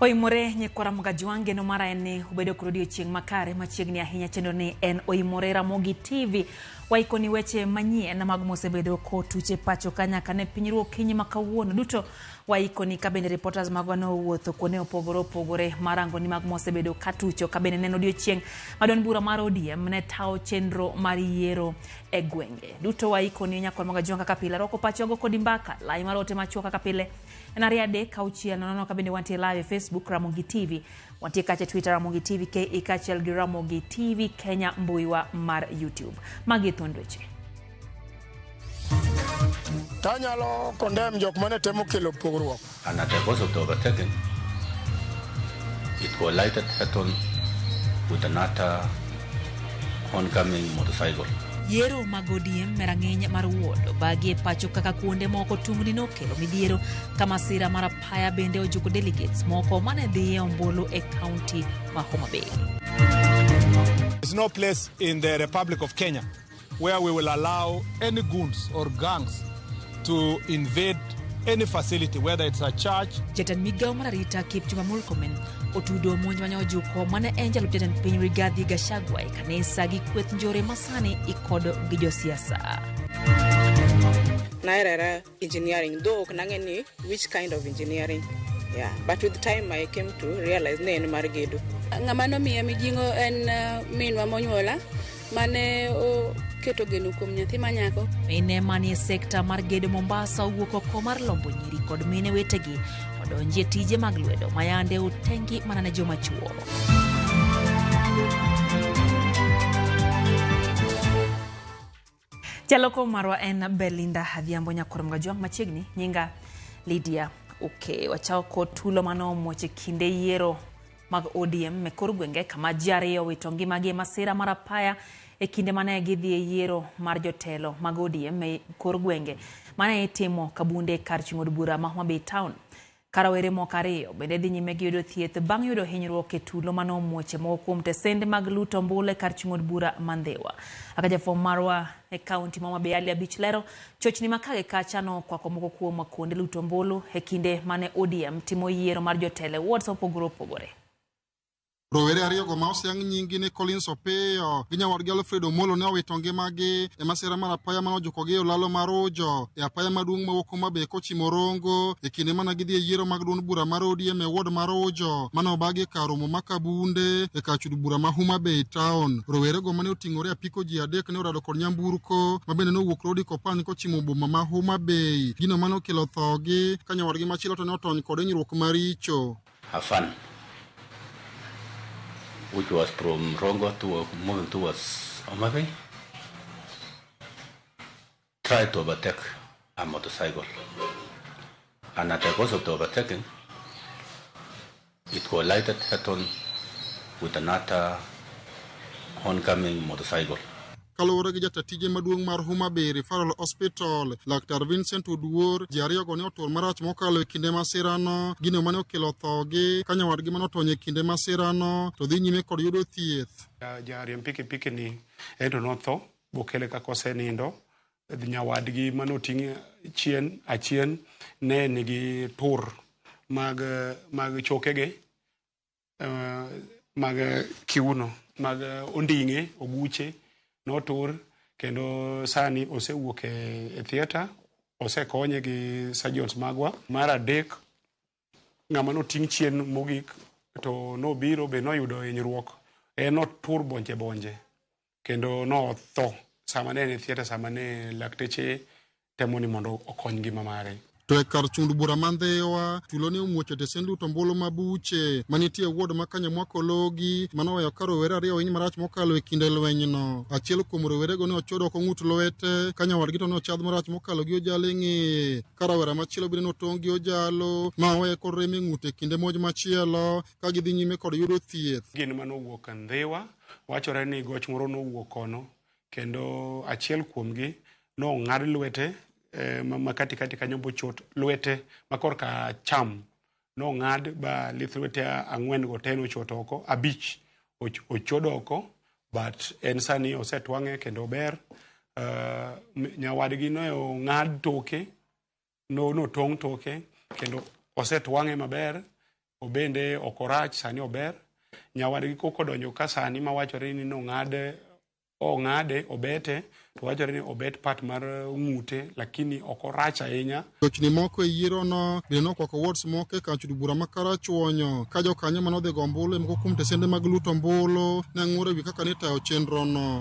Oimore nyikwa Ramogi Ajwang', geno mara en ni ubedo kod odiochieng' makare machiegni ahinya chenro ni en Oimore Ramogi TV. Waikoni weche manyien mag mosebedo kotuche pacho ka nyaka ne piny ruo okinyi ma kawuono duto waikoni ka bende reporters magwa nowuotho kuonde mopogore opogore marango ni mag mosebedo katucho ka bende neno odiochieng' ma duond bura mar ODM ne tawo chenro mar yiero e gwenge duto waikoni nyakwar Ramogi Ajwang' kaka pile rwako pacho go kodi mbaka lai mar ote machuok kaka pile en 2 3 6 0 ka bende wantie live e Facebook Ramogi TV, wantie kacha e Twitter Ramogi TV KE kaachiel gi Ramogi TV Kenya mbuiwa mar YouTube. Magi e thuond weche. Tanyalo condemn jok mane temo kelo pogruok. And at the course of the overtaking, it collided head-on with another oncoming motorcycle. Yiero mag ODM e rang'iny mar ward obagi e pacho kaka kuonde moko tungni nokelo midhiero ka masira mar apaya bende ojuko delegates moko mane dhi e ombulu e kaunti ma Homa Bay. There's no place in the Republic of Kenya where we will allow any goons or gangs to invade any facility, whether it's a church. Jatend migawo mar arita Kipchumba Murkomen otudo monj mane ojuko mane en jalup jatend piny Rigathi Gachagua e kanisa gi kweth njore masani ikodo gi josiasa. Nahero engineering, though ok nang'e ni which kind of engineering. Yeah, but with time I came to realize ni en mar gedo. Ng'ama nomiya mijing'o en minwa monyuola mane oketo geno kuom nyathi manyako. Mine manie sekta mar gedo Mombasa owuok oko mar lombo nyiri kod mine wetegi odonji e tije mag lwedo mayande otengi mana ne joma chuo. Jaloko marwa en Belinda Adhiambo nyakwar Mgajwang' machiegni nyinga Lydia Oke. Wachako tulo mane omuoch e kinde yiero mag ODM e kor gwenge kama ji ariyo owito ngimagi e masira mar apaya e kinde mane gidhi e yiero mar jotelo mag ODM e kor gwenge mane itimo Kabunde kar chung' od bura ma Homa Bay Town. Ka rawere moko ariyo bende dhi nyime gi yudo thieth bang' yudo hinyruok e tulo mane omuoch e moko kuom tesende mag luto ombulu e kar chung' od bura ma Ndhiwa. Kaka jafwambo marwa e kaunti ma Homa Bay Ali Abich lero, chochni ma ka gi kacha nokwako moko kuom kuonde luto ombulu e kinde mane ODM timo yiero mar jotelo e wards mopogore opogore. Rowere ariyogo ma oseyang nyinggi ni Collins Opiyo gi nyawadgi Alfred Omolo ne owito ngimagi e masira mar apaya mane ojukogi e olalo mar Ujo e apaya maduong' mawuok Homa Bay kochimo Rongo e kinde mane gidhi e yiero mag duond bura mar ODM e ward mar Ujo mane obagi e kar romo ma Kabunde e kar chudo bura ma Homa Bay Town. Rowerego mane oting'ore e apiko ji adek ne orado kod nyamburko ma bende nowuok Rodi Kopany kochimo boma ma Homa Bay. Gino mane okelo thogi ka nyawadgi machielo to ne otony kod hinyruok maricho. A van, which was from Rongo to moving towards Homa Bay, tried to overtake a motorcycle. And at the course of the overtaking, it collided head-on with another oncoming motorcycle. Kaluwore gi jata tije maduong' mar Homa Bay Referral Hospital, Laktar Vincent Oduor, ji ariyogo ne otur marach mokalo e kinde masirano, gino mane okelo thogi ka nyawadgi mane otony e kinde masirano to dhi nyime kod yudo thieth. Jariemb pikipiki ni ento notho bokele kaka osenindo. Nyawadgi manoting' chien achien ne nigi tur mag chokege mag kiuno mag onding'e oguche notur kendo sani osewuok e theatre osekonye gi surgeons magwa. Mar adek ng'ama noting' chien mogik to nobiro be noyudo hinyruok en notur bonje bonje kendo notho sama ne en e theatre sama ne lakteche temo ni mondo okony ngima mare. To e kar chung' bura ma Ndhiwa, tulo ne omuoch e tesend luto ombulu ma Buche manitie e ward ma Kanyamwa Kologi manoweyo ka rowere ariyo ohiny marach mokalo e kinde lwenyno. Achiel kuom rowerego ne ochodo oko ng'ut lwete ka nyawadgi to ne ochadh marach mokalo gi ojalo e ng'eye ka rawera machielo bende notong' gi ojalo ma oweye kod rem e ng'ute e kinde monj machielo ka gidhi nyime kod yudo thieth. Gin manowuok Ndhiwa wachore ni goch moro nowuok kono kendo achiel kuomgi nong'ad lwete ma katikati kanyo bochot lwete ma korka cham nong'ad ba lith lwete ang'wen go te nochot oko abich ochod oko but en sani osetwang'e kendo ober. Nyawadgi ne ong'ad toke notong' toke kendo osetwang'e maber. Obende ok orach, sani ober. Nyawadgi koko odonjo ka sani mawachore ni nong'ade, ong'ade, obete, to wachore ni obet part mar ng'ute, lakini ok orach ahinya. Chochni moko e yierono bende nokwako wards moko e kar od bura ma Karachuonyo ka jokanyo mane odhi go ombulu e moko kuom tesende mag luto ombulu ne ng'ur e wi kaka nitayo chenrono.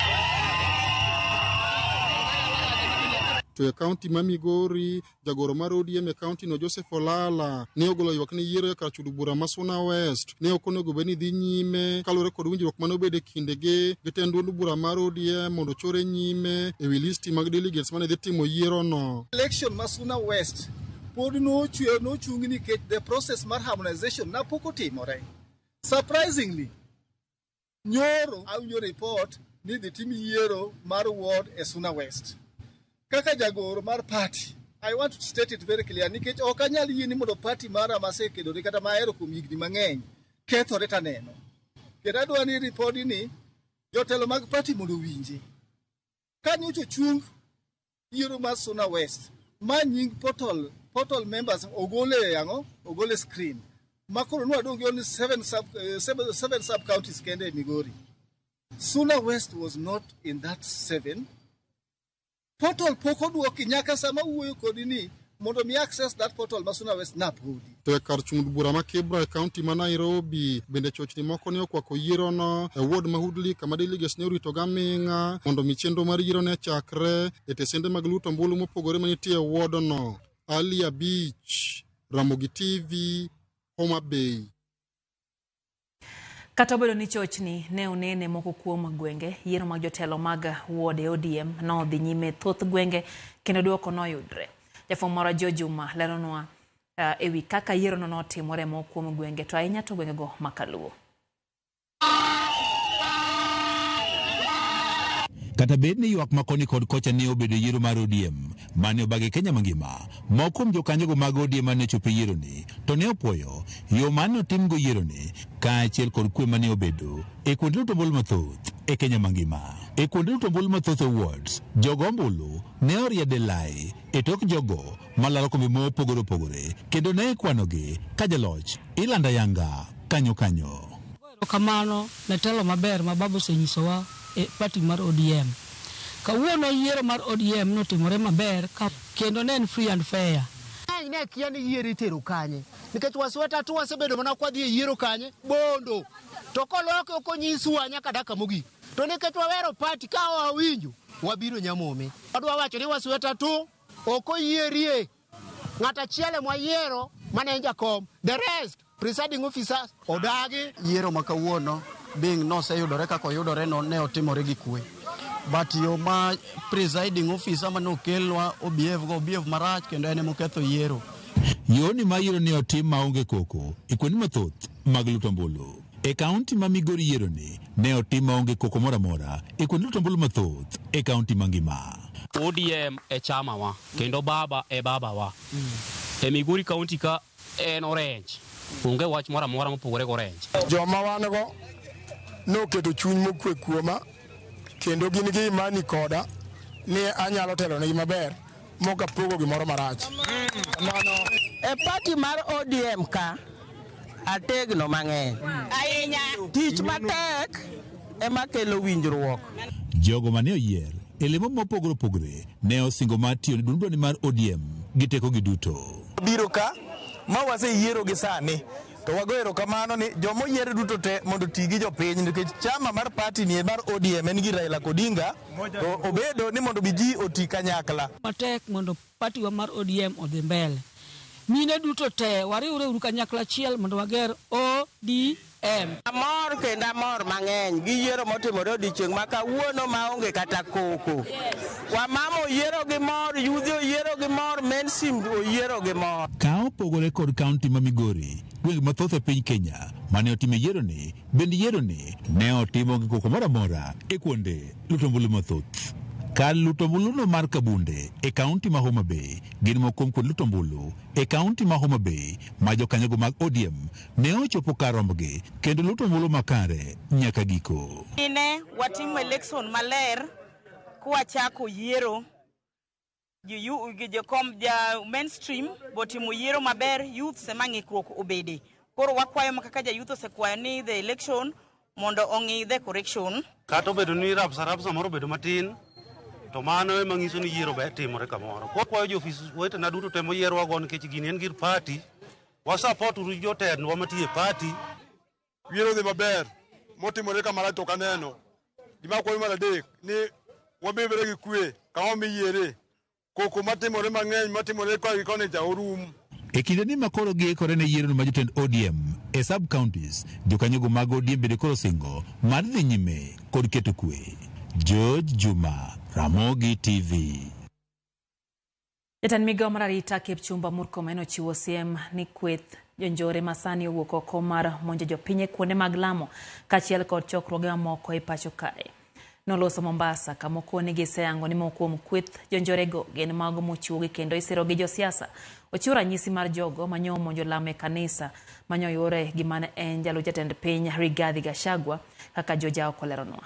To e kaunti ma Migori, jagoro mar ODM e kaunti no Joseph Olala ne ogolo ywak ni yiero e kar od bura ma Suna West ne ok onego bed ni dhi nyime kaluwore kod winjruok mane obedo e kindegi gi tend duond bura mar ODM mondo ochore nyime e wi listi mag delegates mane dhi timo yierono. Election ma Suna West pod nochungi nikech the process mar harmonization na pok otimore. Surprisingly, nyoro awinjo report ni dhi tim yiero mar ward e Suna West. Kaka jagoro mar party, I want to state it very clear nikech ok anyal yie ni mondo party mara masekedore kata mahero kuom higni mang'eny kethore taneno. Kendo adwa ni ripodi ni jotelo mag party mondo owinje. Ka nyocha ochung yiero mar Suna West, ma nying portal members ogol e ang'o? Ogol e screen. Ma koro nwadong' gi only seven sub counties kende e Migori. Suna West was not in that 7. Portal pok odwoki nyaka sama wuoyo kodi ni mondo mi access that portal ma Suna West napodi. To e kar chung' bura ma Kibra e kaunti ma Nairobi bende chochni moko ne okwako yierono e ward ma Woodley kama delegates ne orito gaming'a mondo mi chenro mar yiero ne chakre e tesende mag luto ombulu mopogore manitie e wardno. Ali Abich, Ramogi TV, Homa Bay. Kata obedo ni chochni ne onene moko kuom gwenge, yiero mag jotelo mag ward e ODM nodhi nyime thoth gwenge kendo duoko noyudre. Jafwambo marwa Joe Juma leronwa ewi kaka yierono notimore moko kuom gwenge to ahinya to gwengego ma Kaluo. Kata bed ni ywak ma koni kod kocha ne obedo yiero mar ODM mane obagi Kenya mangima, moko kuom jokanyogo mag ODM mane ochopo e yieroni to ne opuoyo yo mane otimgo yieroni kaachiel kod kwe mane obedo e kuonde luto ombulu mathoth e Kenya mangima. E kuonde luto ombulu mathoth e wards, jogo ombulu ne oriede lai e tok jogo malaro kombe mopogore opogore kendo ne ikwanogi ka jaloch ilando ayanga kanyo kanyo. Erokamano ne telo maber ma baba osenyisowa e party mar ODM. Kawuono yiero mar ODM notimore maber kendo ne en free and fair. Ne kia ni yiero itero kanye nikech wasweta tu wasebedo mana kwa dhi e yiero kanye Bondo to koloke ok onyiswa nyaka dakika mogik to nikech wawero party ka wawinjo wabiro Nyamome. Wadwa wacho ni wasweta tu ok oyierie ng'at achiel ema wayiero mane en jakom, the rest presiding officers odagi. Yiero ma kawuono being noseyudore kaka oyudore no ne otimore gi kwe. But yo ma presiding officer mane okelnwa obehave go obehave marach kendo en emoketho yiero. Yoni ma yiero ne otim maonge koko e kuonde mathoth mag luto ombulu. E kaunti ma Migori yiero ni ne otim maonge koko moro amora e kuonde luto ombulu mathoth e kaunti mangima. ODM e chama wa kendo baba e baba wa. E Migori kaunti ka en orange. Onge wach moro amora mopogore gi orange. Joma wan go noketo chuny mokwe kuoma kendo gin gi imani koda ni anyalo telonegi maber mok apogo gimoro marach. Kamano. E party mar ODM ka ategno mang'eny. Ahinya. Tich matek ema kelo winjruok. Jogo mane oyier e lemo mopogore opogore ne osingo mar tiyo ne duond burani mar ODM gi tekogi duto. Biro ka ma waseyiero gi sani to wago erokamano ni joma oyier duto te mondo oti gi jopiny nikech chama mar party ni mar ODM en gi Raila Odinga to obedo ni mondo bi ji oti kanyakla. Matek mondo party wa mar ODM odhi mbele. Mine duto te wariwre uru kanyakla achiel mondo wager ODM. Amor kendo amor mang'eny gi yiero motimore odiochieng' ma kawuono maonge kata koko. Wamama oyiero gi mor, yudhi oyiero gi mor, mainstream oyiero gi mor. Ka opogore kod kaunti ma Migori, gwenge mathoth e piny Kenya mane otime yieroni, bende yieroni ne otimo gi koko moro amora e kuonde luto ombulu mathoth. Kar luto ombuluno mar Kabunde e kaunti ma Homa Bay gin moko kuom kuonde luto ombulu e kaunti ma Homa Bay ma jokanyogo mag ODM ne ochopo kar rombgi kendo luto ombulu makare nyaka giko. Ne watimo election maler kwachako yiero jokom ja mainstream botimo yiero maber, youths ema ng'ikruok obede. Koro wakwayo ma kaka jayouth osekwayo ni the election mondo ong'i the correction. Kata obedo ni rabsa rabsa moro obedo matin, to mano ema nyiso ni yiero be timore kamoro. Kwayo jo ofis wetena duto te moyierwago nikech gini en gir party, wa support uru jotendwa matiyo e party. Yiero dhi maber, motimore kamara to ok aneno. Gima akwayo mar adek ni wabedre gi kwe kama miyiere. Koko matimore mang'eny matimore koni gi koni cha orum. E kinde ni makoro giikore ne yiero ma jotend ODM e sub counties, jokanyogo mag ODM bende koro singo mar dhi nyime kod keto kwe. George Juma, Ramogi TV. Jatend migao mar arita Kipchumba Murkomen ochiwo siem ni kweth jonjore masani owuok oko mar monjo jopiny e kuonde mag lamo kaachiel kod chokruoge mamoko e pacho kae. Noloso Mombasa kama okoni giseyango ni moko kuom kweth jonjorego gin mago mochuogi kendo isiro gi josiasa. Ochiwo ranyisi mar jogo manyo omonjo lamo e kanisa manyo yore gi mane en jalup jatend piny Rigathi Gachagua kaka Joja okoleronwa.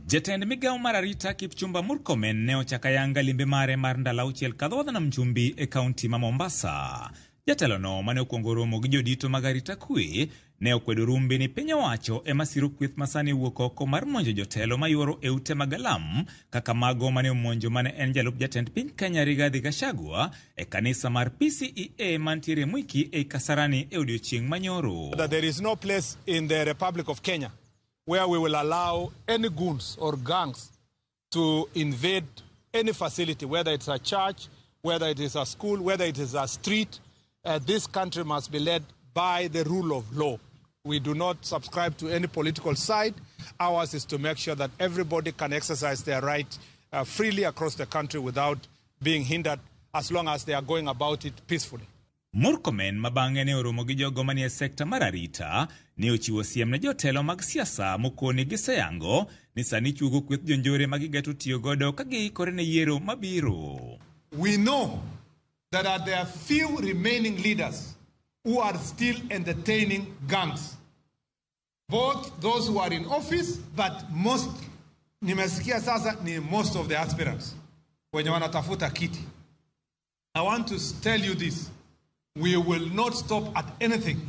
Jatend migawo mar arita Kipchumba Murkomen ne ochako ayanga limbe mare mar ndalo auchiel kadho wadh nam chumbi e kaunti ma Mombasa. Jatelono mane okwongo romo gi jodito mag arita kwe ne okwedo rumbi ni piny owacho ema siro kweth masani wuok oko mar monjo jotelo mayuoro e ute mag alam kaka mago mane omonjo mane en jalup jatend piny Kenya Rigathi Gachagua e kanisa mar PCEA mantiere Mwiki ei Kasarani e odiochieng' manyoro. That there is no place in the Republic of Kenya where we will allow any goons or gangs to invade any facility, whether it's a church, whether it is a school, whether it is a street. This country must be led by the rule of law. We do not subscribe to any political side. Ours is to make sure that everybody can exercise their right freely across the country without being hindered, as long as they are going about it peacefully. Murkomen ma bang'e ne oromo gi jogo manie sekta mar arita ne ochiwo siem ne jotelo mag siasa mokoni giseyango ni sani chuogo kweth jonjore ma gigeto tiyo godo ka giikore ne yiero mabiro. We know that there are few remaining leaders who are still entertaining gangs. Both those who are in office, but most, nimesikia sasa ni most of the aspirants wenye wanatafuta kiti. I want to tell you this. We will not stop at anything.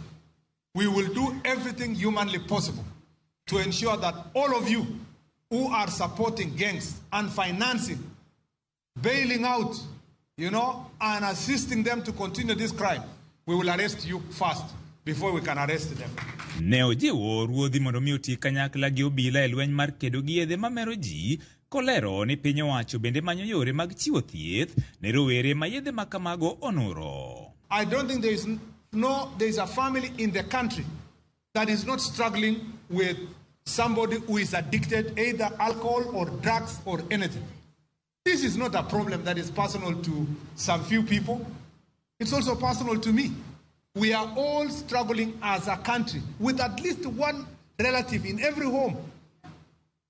We will do everything humanly possible to ensure that all of you who are supporting gangs and financing, bailing out and assisting them to continue this crime, we will arrest you first before we can arrest them. Ne ojiwo ruodhi mondo mi oti kanyakla gi obila e lweny mar kedo gi yedhe mamero ji kolero ni piny owacho bende manyo yore mag chiwo thieth ne rowere ma yedhe ma kamago onuro. I don't think there is no there is a family in the country that is not struggling with somebody who is addicted, either alcohol or drugs or anything. This is not a problem that is personal to some few people. It's also personal to me. We are all struggling as a country with at least one relative in every home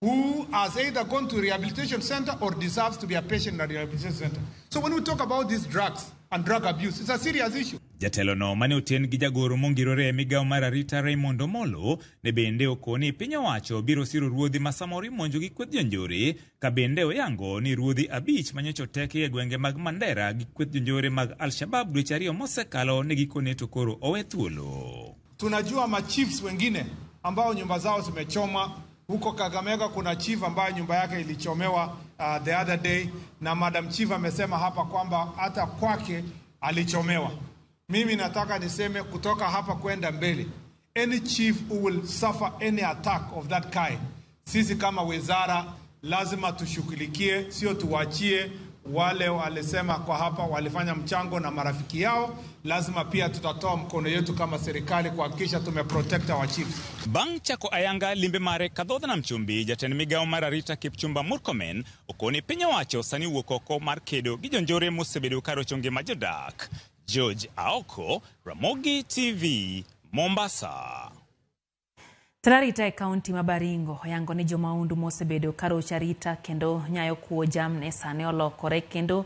who has either gone to rehabilitation center or deserves to be a patient in a rehabilitation center. So when we talk about these drugs and drug abuse, it's a serious issue. Jatelono mane oten gi jagoro mongirore e migawo mar arita Raymond Omolo ne bende okoni piny owacho biro siro ruodhi ma samoro imonjo gi kweth jonjore ka bende oyango ni ruodhi 5 manyocha oteki e gwenge mag Mandera gi kweth jonjore mag Al-Shabab dweche 2 mosekalo ne gikone to koro owe thuolo. Tunajua machiefs wengine ambao nyumba zao zimechomwa huko Kakamega. Kuna chief ambaye nyumba yake ilichomewa the other day, na Madam Chief amesema hapa kwamba hata kwake alichomewa. Mimi nataka niseme kutoka hapa kwenda mbele, any chief who will suffer any attack of that kind, sisi kama wizara lazima tushughulikie, sio tuwachie wale walisema kwa hapa walifanya mchango na marafiki yao. Lazima pia tutatoa mkono yetu kama serikali kuhakikisha tumeprotect our chiefs. Bang' chako ayanga limbe mare kadhodh nam chumbi, jatend migawo mar arita Kipchumba Murkomen okoni piny owacho sani wuok oko mar kedo gi jonjore mosebedo ka rocho ngima jodak. George Aoko, Ramogi TV, Mombasa. Tend arita e kaunti ma Baringo oyango ni jomahundu mosebedo ka rocho arita kendo nyayo kuo jamni sani olokore kendo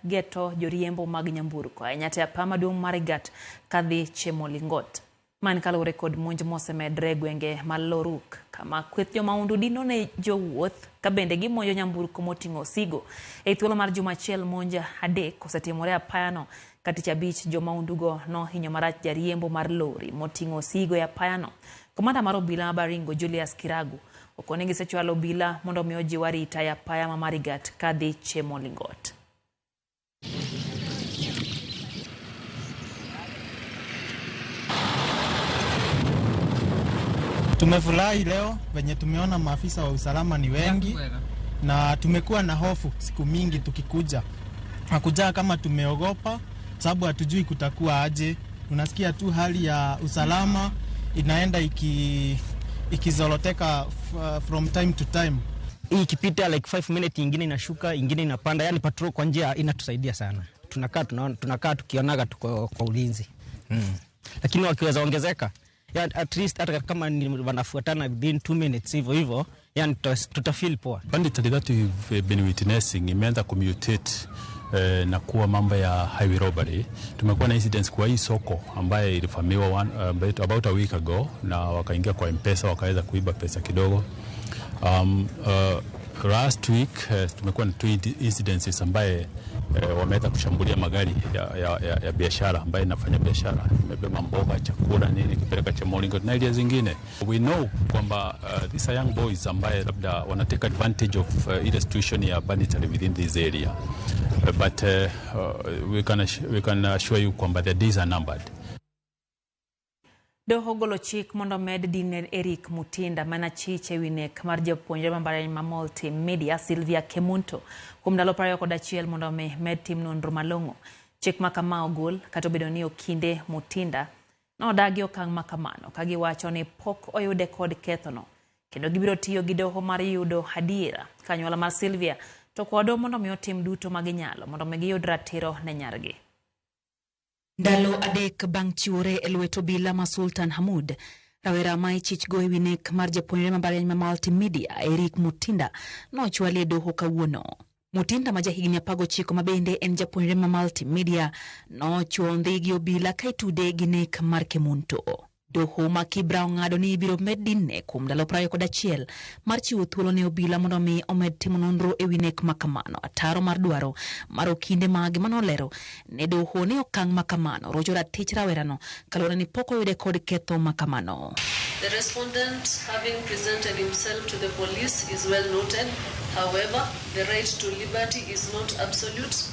geto joriembo mag nyamburko ahinya to e apaya maduong' mar Marigat kadhi Chemolingot. Man kaluwore kod monj mosemedre e gwenge ma Loruk kama kweth jomahundu dino ne jowuoth ka bende gimonjo nyamburko moting'o osigo. E thuolo mar juma achiel monj 3 osetimore apayano Ka tich abich jomaundugo nohinyo marach jariembo mar lori moting'o osigo e apayano. Komanda mar obila ma Baringo Julius Kiragu okone gisechwalo obila mondo mi ojiw arita e apaya ma Marigat kadhi Chemolingot. Tumefurahi leo venye tumeona maafisa wa usalama ni wengi, na tumekuwa na hofu siku mingi tukikuja, hakujaa kama tumeogopa, sababu hatujui kutakuwa aje. Unasikia tu hali ya usalama inaenda ikizoroteka from time to time. Hii ikipita like 5 minutes ingine inashuka, ingine inapanda, yani patrol kwa njia inatusaidia sana. Tunakaa tukionaga tuko kwa ulinzi. Lakini wakiweza ongezeka, yani at least hata kama ni wanafuatana within 2 minutes hivyo hivyo, yani tutafeel poa. Banditry that we've been witnessing imeanza kumutate na kuwa mambo ya highway robbery. Tumekuwa na incidents kwa hii soko ambaye ilifamiwa about a week ago, na wakaingia kwa M-Pesa wakaweza kuiba pesa kidogo. Last week tumekuwa na 2 incidences ambaye wameweza kushambulia magari ya biashara ambaye inafanya biashara, imebeba mboga, chakula nini kipeleka Chemolingot na area zingine. We know kwamba these are young boys ambaye labda wana take advantage of ile situation ya banditry within this area. But we can assure you kwamba the days are numbered. Doho golo chik mondo med dine Eric Mutinda mana chich ewi nek mar japuonjre mbalariany ma Multimedia Sylvia Kemunto kuom ndalo 21 mondo mi med tim nonro malong'o. Chik ma kama ogol kata obedo ni okinde Mutinda nodagi okang' ma kamano ka giwacho ni pok oyude kod kethono kendo gibiro tiyo gi doho mar yudo adiera. Ka anyuola mar Sylvia to kwedo mondo mi otim duto ma ginyalo mondo mi giyud ratiro ne nyargi. Ndalo 3 bang' chiwore e lwet obila ma Sultan Hamud, rawera ma ichich go ewi nek mar japuonjre mbalariany ma Multimedia Eric Mutinda nochwali e doho kawuono. Mutinda ma jahigni 19 ma bende en japuonjre ma Multimedia nochuo ndhi gi obila ka itude gi nek mar Kemunto. Doho ma Kibra ong'ado ni ibiro med dinne kuom ndalo 21 mar chiwo thuolo ne obila mondo mi omed timo nonro ewi nek ma kamano. Ataro mar dwaro mar okinde mage manolero ne doho ni okang' ma kamano rocho ratich rawerano kaluwore ni pok oyude kod ketho ma kamano. The respondent, having presented himself to the police, is well noted. However, the right to liberty is not absolute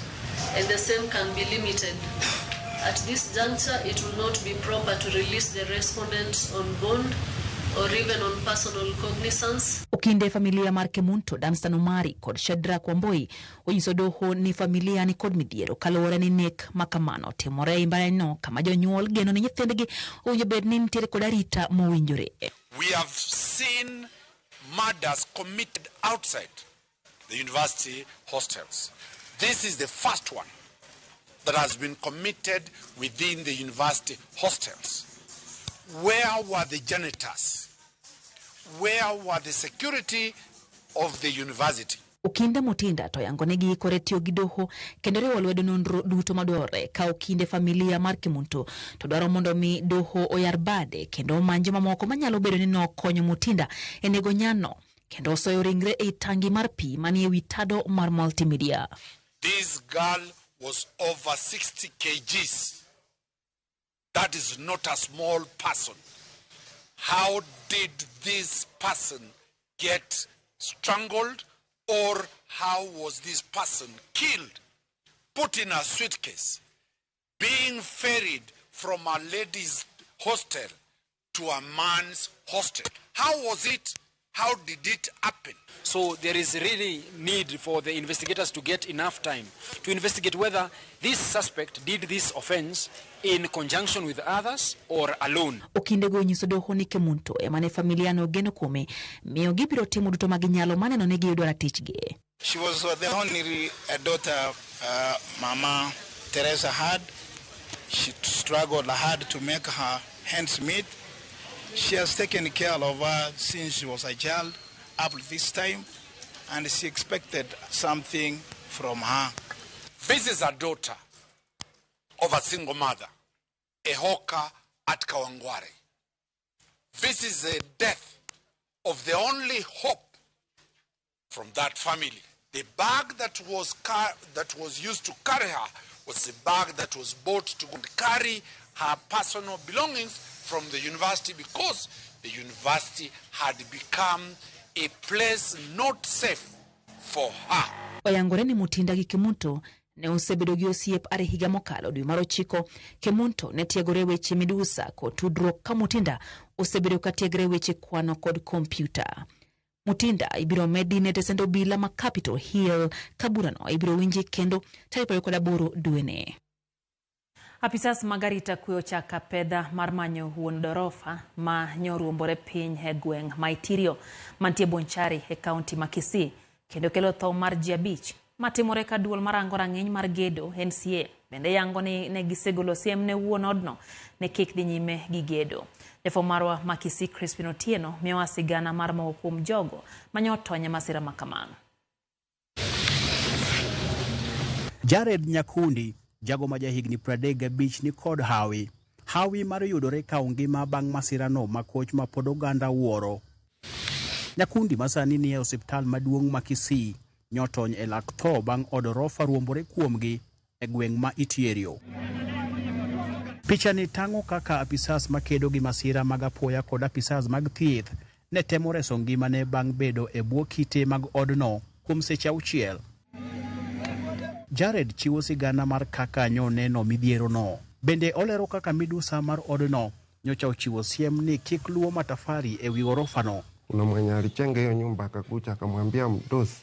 and the same can be limited. At this juncture, it will not be proper to release the respondent on bond or even on personal cognizance. Okinde familia mar Kemunto, Danstan Omari kod Shadrack Wamboi onyiso doho ni familia ni kod midhiero kaluwore ni nek ma kamano timore e mbalarianyno kama jonyuol geno ni nyithindgi owinjo bed ni nitiere kod arita mowinjore. We have seen murders committed outside the university hostels. This is the first one that has been committed within the university hostels. Where were the janitors? Where were the security of the university? Okinde Mutinda to yango ne giikore tiyo gi doho kendo riwo lwedo nonro duto madwarore ka okinde familia mar Kemunto to dwaro mondo mi doho oyar bade kendo omany jomamoko manyalo bedo ni nokonyo Mutinda e nego nyano kendo osoyo ringre ei tangi mar pi manie wi tado mar Multimedia. This girl was over 60 kgs. That is not a small person. How did this person get strangled, or how was this person killed, put in a suitcase, being ferried from a lady's hostel to a man's hostel? How was it? How did it happen? So there is really need for the investigators to get enough time to investigate whether this suspect did this offense in conjunction with others or alone. Okindego onyiso doho ni Kemunto ema ne familia no ogeno kuome, miyo gibiro timo duto ma ginyalo maneno ni giyudo ratichgi. She was the only daughter Mama Teresa had. She struggled hard to make her hands meet. She has taken care of her since she was a child up to this time, and she expected something from her. This is a daughter of a single mother, a hawker at Kawangware. This is a death of the only hope from that family. The bag that was used to carry her was the bag that was bought to go and carry her personal belongings from the university, because the university had become a place not safe for her. Oyangore ni Mutinda gi Kemunto ne osebedo gi osiep are higa mokalo dwe mar 9. Kemunto ne tiegore weche midusa kod tudruok ka Mutinda osebedo ka tiegre weche kwano kod kompyuta. Mutinda ibiro medi ne tesend obila ma Capitol Hill ka burano ibiro winji kendo tarik 28 dwene. Apisas mag arita kwe ochako pedha mar manyo wuon dorofa ma nyoruombore piny e gweng' ma Itirio mantie Bonchari e kaunti ma Kisii kendo kelo tho mar ji 5 matimore ka duol marango rang'iny mar gedo NCA bende yango ni ne gisegolo siem ne wuon odno ne kik dhi nyime gi gedo. Jafwambo marwa ma Kisii Crispin Otieno miyowa sigana mar moko kuom jogo manyotony e masira ma kamano. Jared Nyakundi, jago ma jahigni 35 ni kod hawi. Hawi mar yudore ka ongima bang' masirano makoch ma pod oganda wuoro. Nyakundi ma sani nie osiptal maduong' ma Kisii nyotony e lak tho bang' od orofa ruombore kuomgi e gweng' ma Itierio. Pichani tang'o kaka apisas makedo gi masira mag apoya kod apisas mag thieth ne temo reso ngimane bang' bedo e bwo kite mag odno kuom seche 6. Jared chiwo sigana mar kaka nyoneno midhierono. Bende olero kaka midusa mar odno nyocha ochiwo siem ni kik luo matafari e wi orofano. Kuna mwenye alichenga hiyo nyumba akakuja akamwambia mdosi,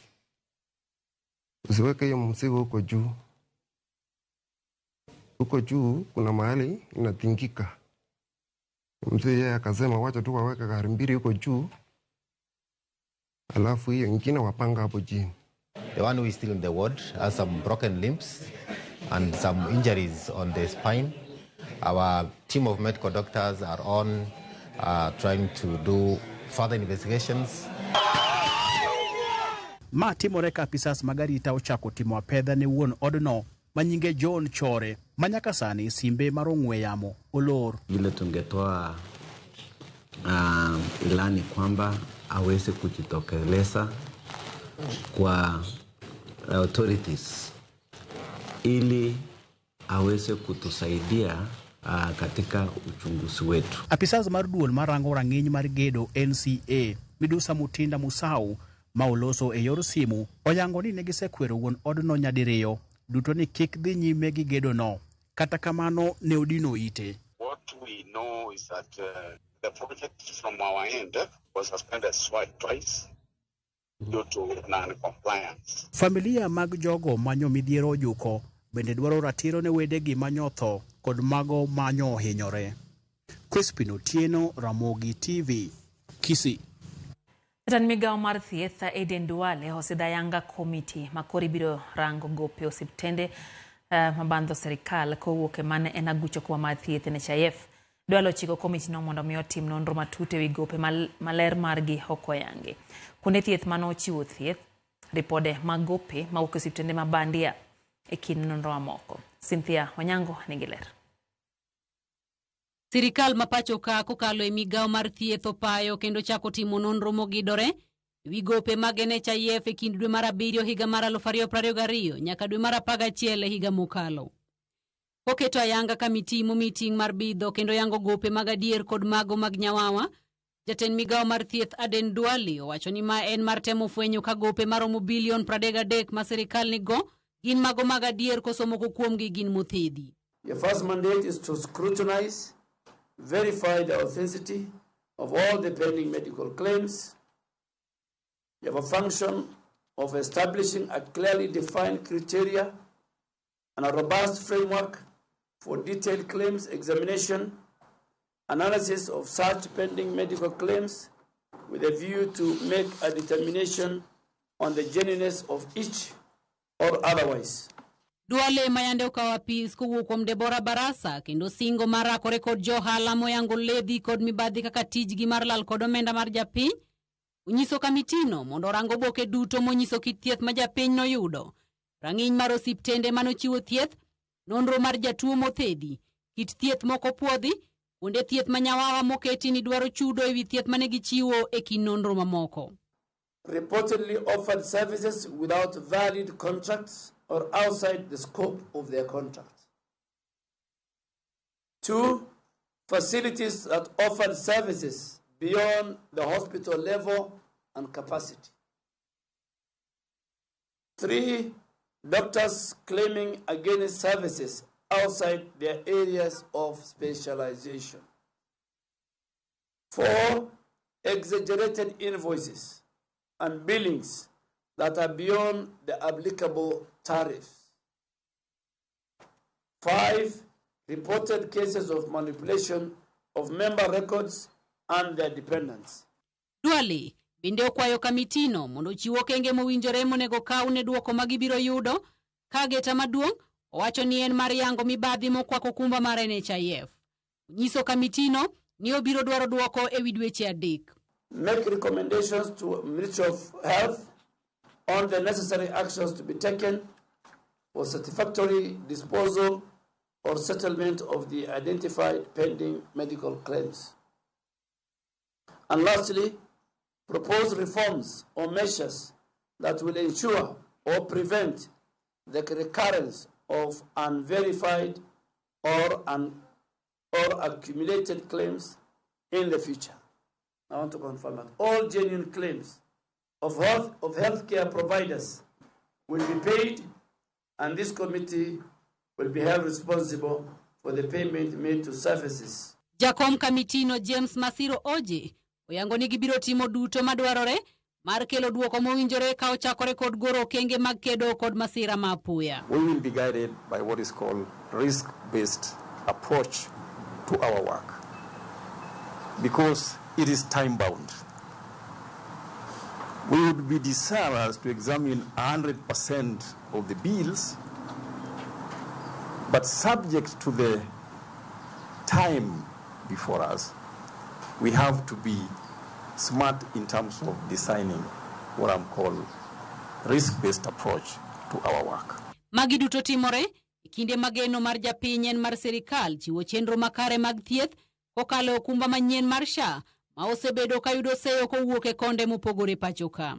usiweke hiyo mzigo huko juu. Huko juu kuna mahali inatingika. Mzee yeye akasema wacha tu waweke gari mbili huko juu, alafu hiyo nyingine wapanga hapo chini. The one who is still in the ward has some broken limbs and some injuries on the spine. Our team of medical doctors are on trying to do further investigations. Ma timore ka apisas mag arita ochako timo apedha ne wuon odno manyinge John Chore ma nyaka sani simbe mar ong'we yamo olor. Ile tungetoa ilani kwamba aweze kujitokeleza kwa authorities ili aweze kutusaidia katika uchunguzi wetu. Apisas mar duol marango rang'iny mar gedo NCA midusa Mutinda Musau ma oloso e yor simu oyango ni negisekwero wuon odno nyadiriyo duto ni kik dhi nyime gi gedo no. Kata kamano ne odino ite. What we know is that the project from our end was suspended twice due to non-compliance. Familia mag jogo manyo midhiero ojuko bende dwaro ratiro ne wedegi manyotho kod mago manyo ohinyore. Crispin Otieno, Ramogi TV, Kisii. Jatend migao mar thieth Aden Duale osidho ayanga komiti makoro ibiro rango gope osiptende mabandho sirikal kowuok e mane en aguch okumba mar thieth NHIF. Duale ochiko komiti no mondo mi otim nonro matut ewi gope maler margi ok oyangi. Kuonde thieth mane ochiwo thieth, ripode mag gope mawuok e osiptende ma bandia e kind nonro mamoko. Cynthia Onyango nigi ler. Sirikal ma pacho ka kokalo e migao mar thieth opayo kendo chako timo nonro mogidore ewi gope mag NHIF e kind dwe mar 7 higa mar 2022 nyaka dwe mar 11 higa mokalo. Oketo ayanga kamiti momiting mar bidho kendo yango gope mag adier kod mago mag nyawawa. Jatend migao mar thieth Aden Duale owacho ni ma en mar temo fwenyo ka gope maromo bilion 33 ma sirikal nigo gin mago mag adier koso moko kuomgi gin mothedhi. Your first mandate is to scrutinize, verify the authenticity of all the pending medical claims. You have a function of establishing a clearly defined criteria and a robust framework for detailed claims examination, analysis of such pending medical claims with a view to make a determination on the genuineness of each or otherwise. Duale mayande okawo apis kowuok kuom Deborah Barasa kendo singo mar rakore kod johala moyango ledhi kod mibadhi kaka tijgi mar lal kod omenda mar japiny onyiso kamitino mondo orang oboke duto monyiso kit thieth ma japiny noyudo, rang'iny mar osiptende manochiwo thieth, nonro mar jatuo mothedhi, kit thieth moko puodhi, kuonde thieth ma nyawawa moketi ni dwaro chudo ewi thieth mane gichiwo e kind nonro mamoko. Reportedly offered services without valid contracts or outside the scope of their contract. 2, facilities that offer services beyond the hospital level and capacity. 3, doctors claiming against services outside their areas of specialization. 4, exaggerated invoices and billings that are beyond the applicable tariffs. 5, reported cases of manipulation of member records and their dependents. Duale bende okwayo kamitino mondo ochiw okenge mowinjore monego kaw ne duoko ma gibiro yudo ka geta maduong' owacho ni en mar yango mibadhi mokwako kumba mar NHIF. Onyiso kamitino ni obiro dwaro duoko e wi dweche 3. Make recommendations to Ministry of Health on the necessary actions to be taken for satisfactory disposal or settlement of the identified pending medical claims. And lastly, propose reforms or measures that will ensure or prevent the recurrence of unverified or accumulated claims in the future. I want to confirm that all genuine claims of healthcare providers will be paid, and this committee will be held responsible for the payment made to services. Jakom kamitino James Masiro Oje oyango ni gibiro timo duto madwarore mar kelo duoko mowinjore ka ochakore kod goro okenge mag kedo kod masira ma apoya. We will be guided by what is called risk-based approach to our work, because it is time-bound. We would be desirous to examine 100% of the bills, but subject to the time before us, we have to be smart in terms of designing what I'm called risk-based approach to our work. Magi duto timore e kinde mageno mar japiny en mar sirikal chiwo chenro makare mag thieth kokalo e okumba manyien mar SHA ma osebedo ka yudo seyo kowuok e konde mopogore pacho ka.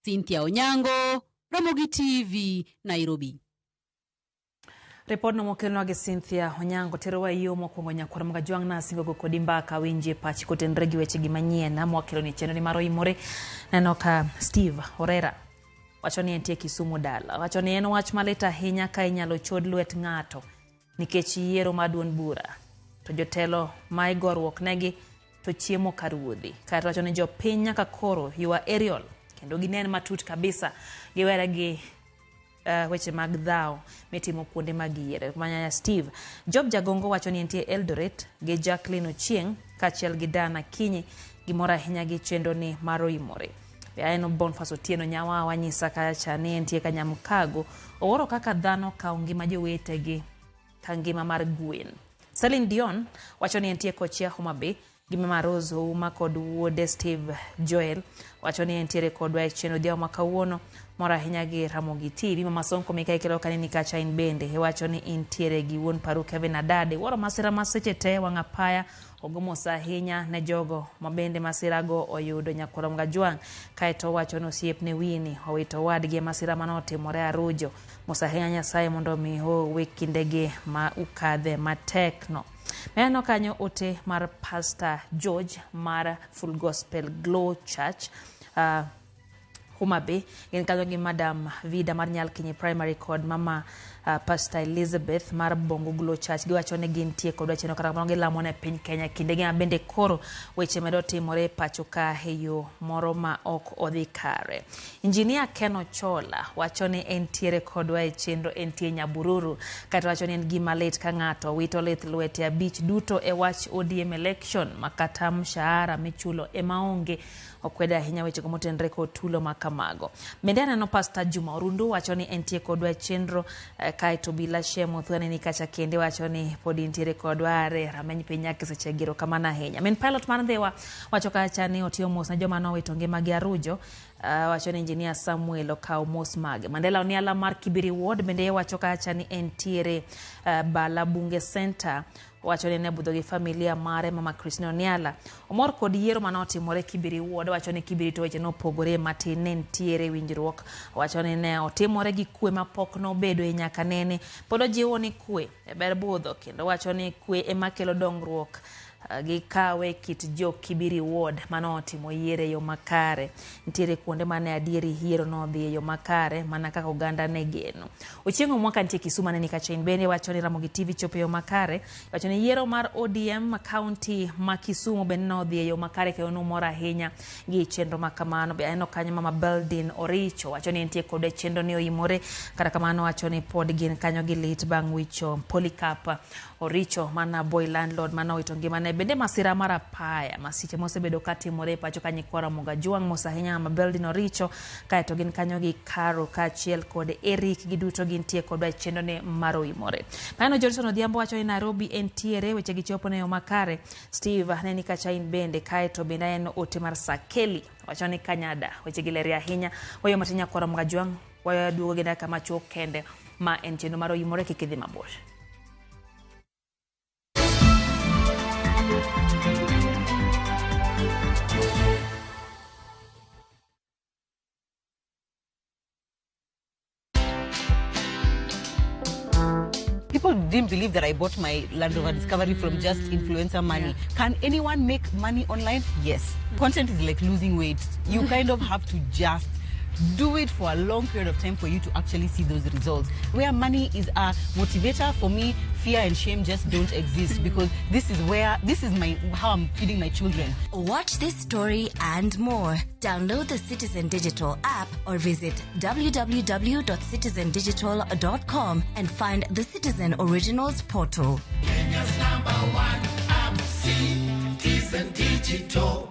Cynthia Onyango, Ramogi TV, Nairobi. Ripodno mokelnwa gi Cynthia Onyango terowa e yo mokwongo nyakwar Magajwang' nasingo go kodi mbaka winjie pachi kotenre gi weche gi manyien mwakelo ni chenro ni mar Oimore. Neno ka Steve Orera wacho ni entie Kisumu dala, wacho ni en wach malit ahinya ka inyalo chod lwet ng'ato nikech yiero mar duond bura to jotelo ma igoruok negi to chiemo ka ruodhi. Kaeto wacho ni jopiny nyaka koro ywa aerial kendo ginen matut kabisa giwere gi weche mag dhawo mitimo kuonde mag yiero. Manyanya Steve Job Jagongo wacho ni entie Eldoret gi Jacqueline Ochieng' kaachiel gi Dana Kinyi gimoro ahinya gi chenro ni mar Oimore. Be aneno Boniface Otieno Nyawawa nyisa kacha ni entie Kanyamkago owuoro kaka dhano kawo ngima jowetegi ka ngima mar gwen. Celine Dion wacho ni entie Kochia Homa Bay gi Mama Rose Ouma kod wuode Steve Joel wacho ni entiere kodwa e chenro odhiambo ma kawuono mor ahinya gi Ramogi TV. Mama Sonko Mikayi kelo kanini kacha in bende iwacho ni intiere gi wuon paru Kevin Adade wuoro masira ma seche te wang' apaya ogo mos ahinya ne jogo ma bende masirago oyudo nyakwar Magajwang'. Kaeto owacho ni osiepne Winnie owito owadgi e masira manotimore Arujo. Mos ahinya Nyasaye mondo mi owe kindegi ma ukadhe matek no. Meneno kanyo ote mar Pastor George mar Full Gospel Glow Church Homa Bay gin kanyo gi Madam Vida mar Nyalkinyi Primary kod Mama Pastor Elizabeth mar Bongo Glow Church. Giwacho ni gintie kodwa chenro kata kamano gilamo ne piny Kenya kindegi ma bende koro weche medo timore e pacho ka e yo moro ma ok odhi kare. Engineer Ken Ochola wacho ni entiere kodwa e chenro, entie Nyabururu. Kata wacho ni en gima lit ka ng'ato wito lith lwete 5 duto e wach ODM election ma kata mshahara michulo ema onge. Okwedo ahinya weche motenre kod tulo ma kamago. Bende aneno Pastor Juma Orundu wacho ni entie kodwa e chenro kaeto Bila Shemo Thuani ni kacha kende wacho ni pod intiere kodwa are rameny piny nyaka seche giro kamano ahinya. Min pilot mar Ndhiwa wacho kacha ni otiyo mos ne joma nowito ngimagi Arujo. Wacho ni Engineer Samuel okawo mos mage. Mandela Oniala mar Kibiri Ward bende wacho kacha ni entiere Bala Bunge Center Owacho ni ne budho gi familia mare Mama Christine Oniala. Omor kod yiero mane otimore Kibiri Ward. Owacho ni Kibiri to weche nopogore matin, ne nitiere winjruok. Owacho ni ne otimore gi kwe mapok nobedo e nyaka nene. Pod ojiwo ni kwe e ber budho kendo owacho ni kwe ema kelo dongruok. Gikawe kit jo Kibiri Ward mane otimo yiero e yo makare. Nitiere kuonde mane adieri yiero nodhi e yo makare mana kaka oganda ne geno. Ochieng' Omwaka nitie Kisumu aneni kacha in bende wacho ni Ramogi TV chopo e yo makare. Wacho ni yiero mar ODM county ma Kisumu bende nodhi e yo makare kendo nomor ahinya gi chenro ma kamano. Be aneno kanyo Mama Beldin Oricho wacho ni entie kod chenro ni oimore. Kata kamano wacho ni pod gin kanyo gi lit bang' wicho Polycarp Oricho mana boy landlord mane owito ngimane. Bende masira mar apaya, masiche mosebedo katimore e pacho ka nyikwa Ramogi Ajwang' mos ahinya Mama Beldin Oricho, kaeto gin kanyo gi Caro kaachiel kod Eric, giduto gintie kodwa e chenro ni mar oimore. Aneno Johnson Odhiambo wacho ni Nairobi entiere, weche gi chopo ne yo makare. Steve aneni kacha in bende, kaeto bende aneno ote mar Sakeli wacho ni Kanyada weche gi ler ahinya. Wayo matin nyakwa Ramogi Ajwang', waduogo gi dakika machuok kende ma en chenro mar oimore, kik idhi mabor. People didn't believe that I bought my Land Rover Discovery from just influencer money. Yeah. Can anyone make money online? Yes. Content is like losing weight. You kind of have to just do it for a long period of time for you to actually see those results. Where money is a motivator, for me, fear and shame just don't exist, because this is where, this is my, how I'm feeding my children. Watch this story and more. Download the Citizen Digital app or visit www.citizendigital.com and find the Citizen Originals portal. Kenya's #1 app, Citizen Digital.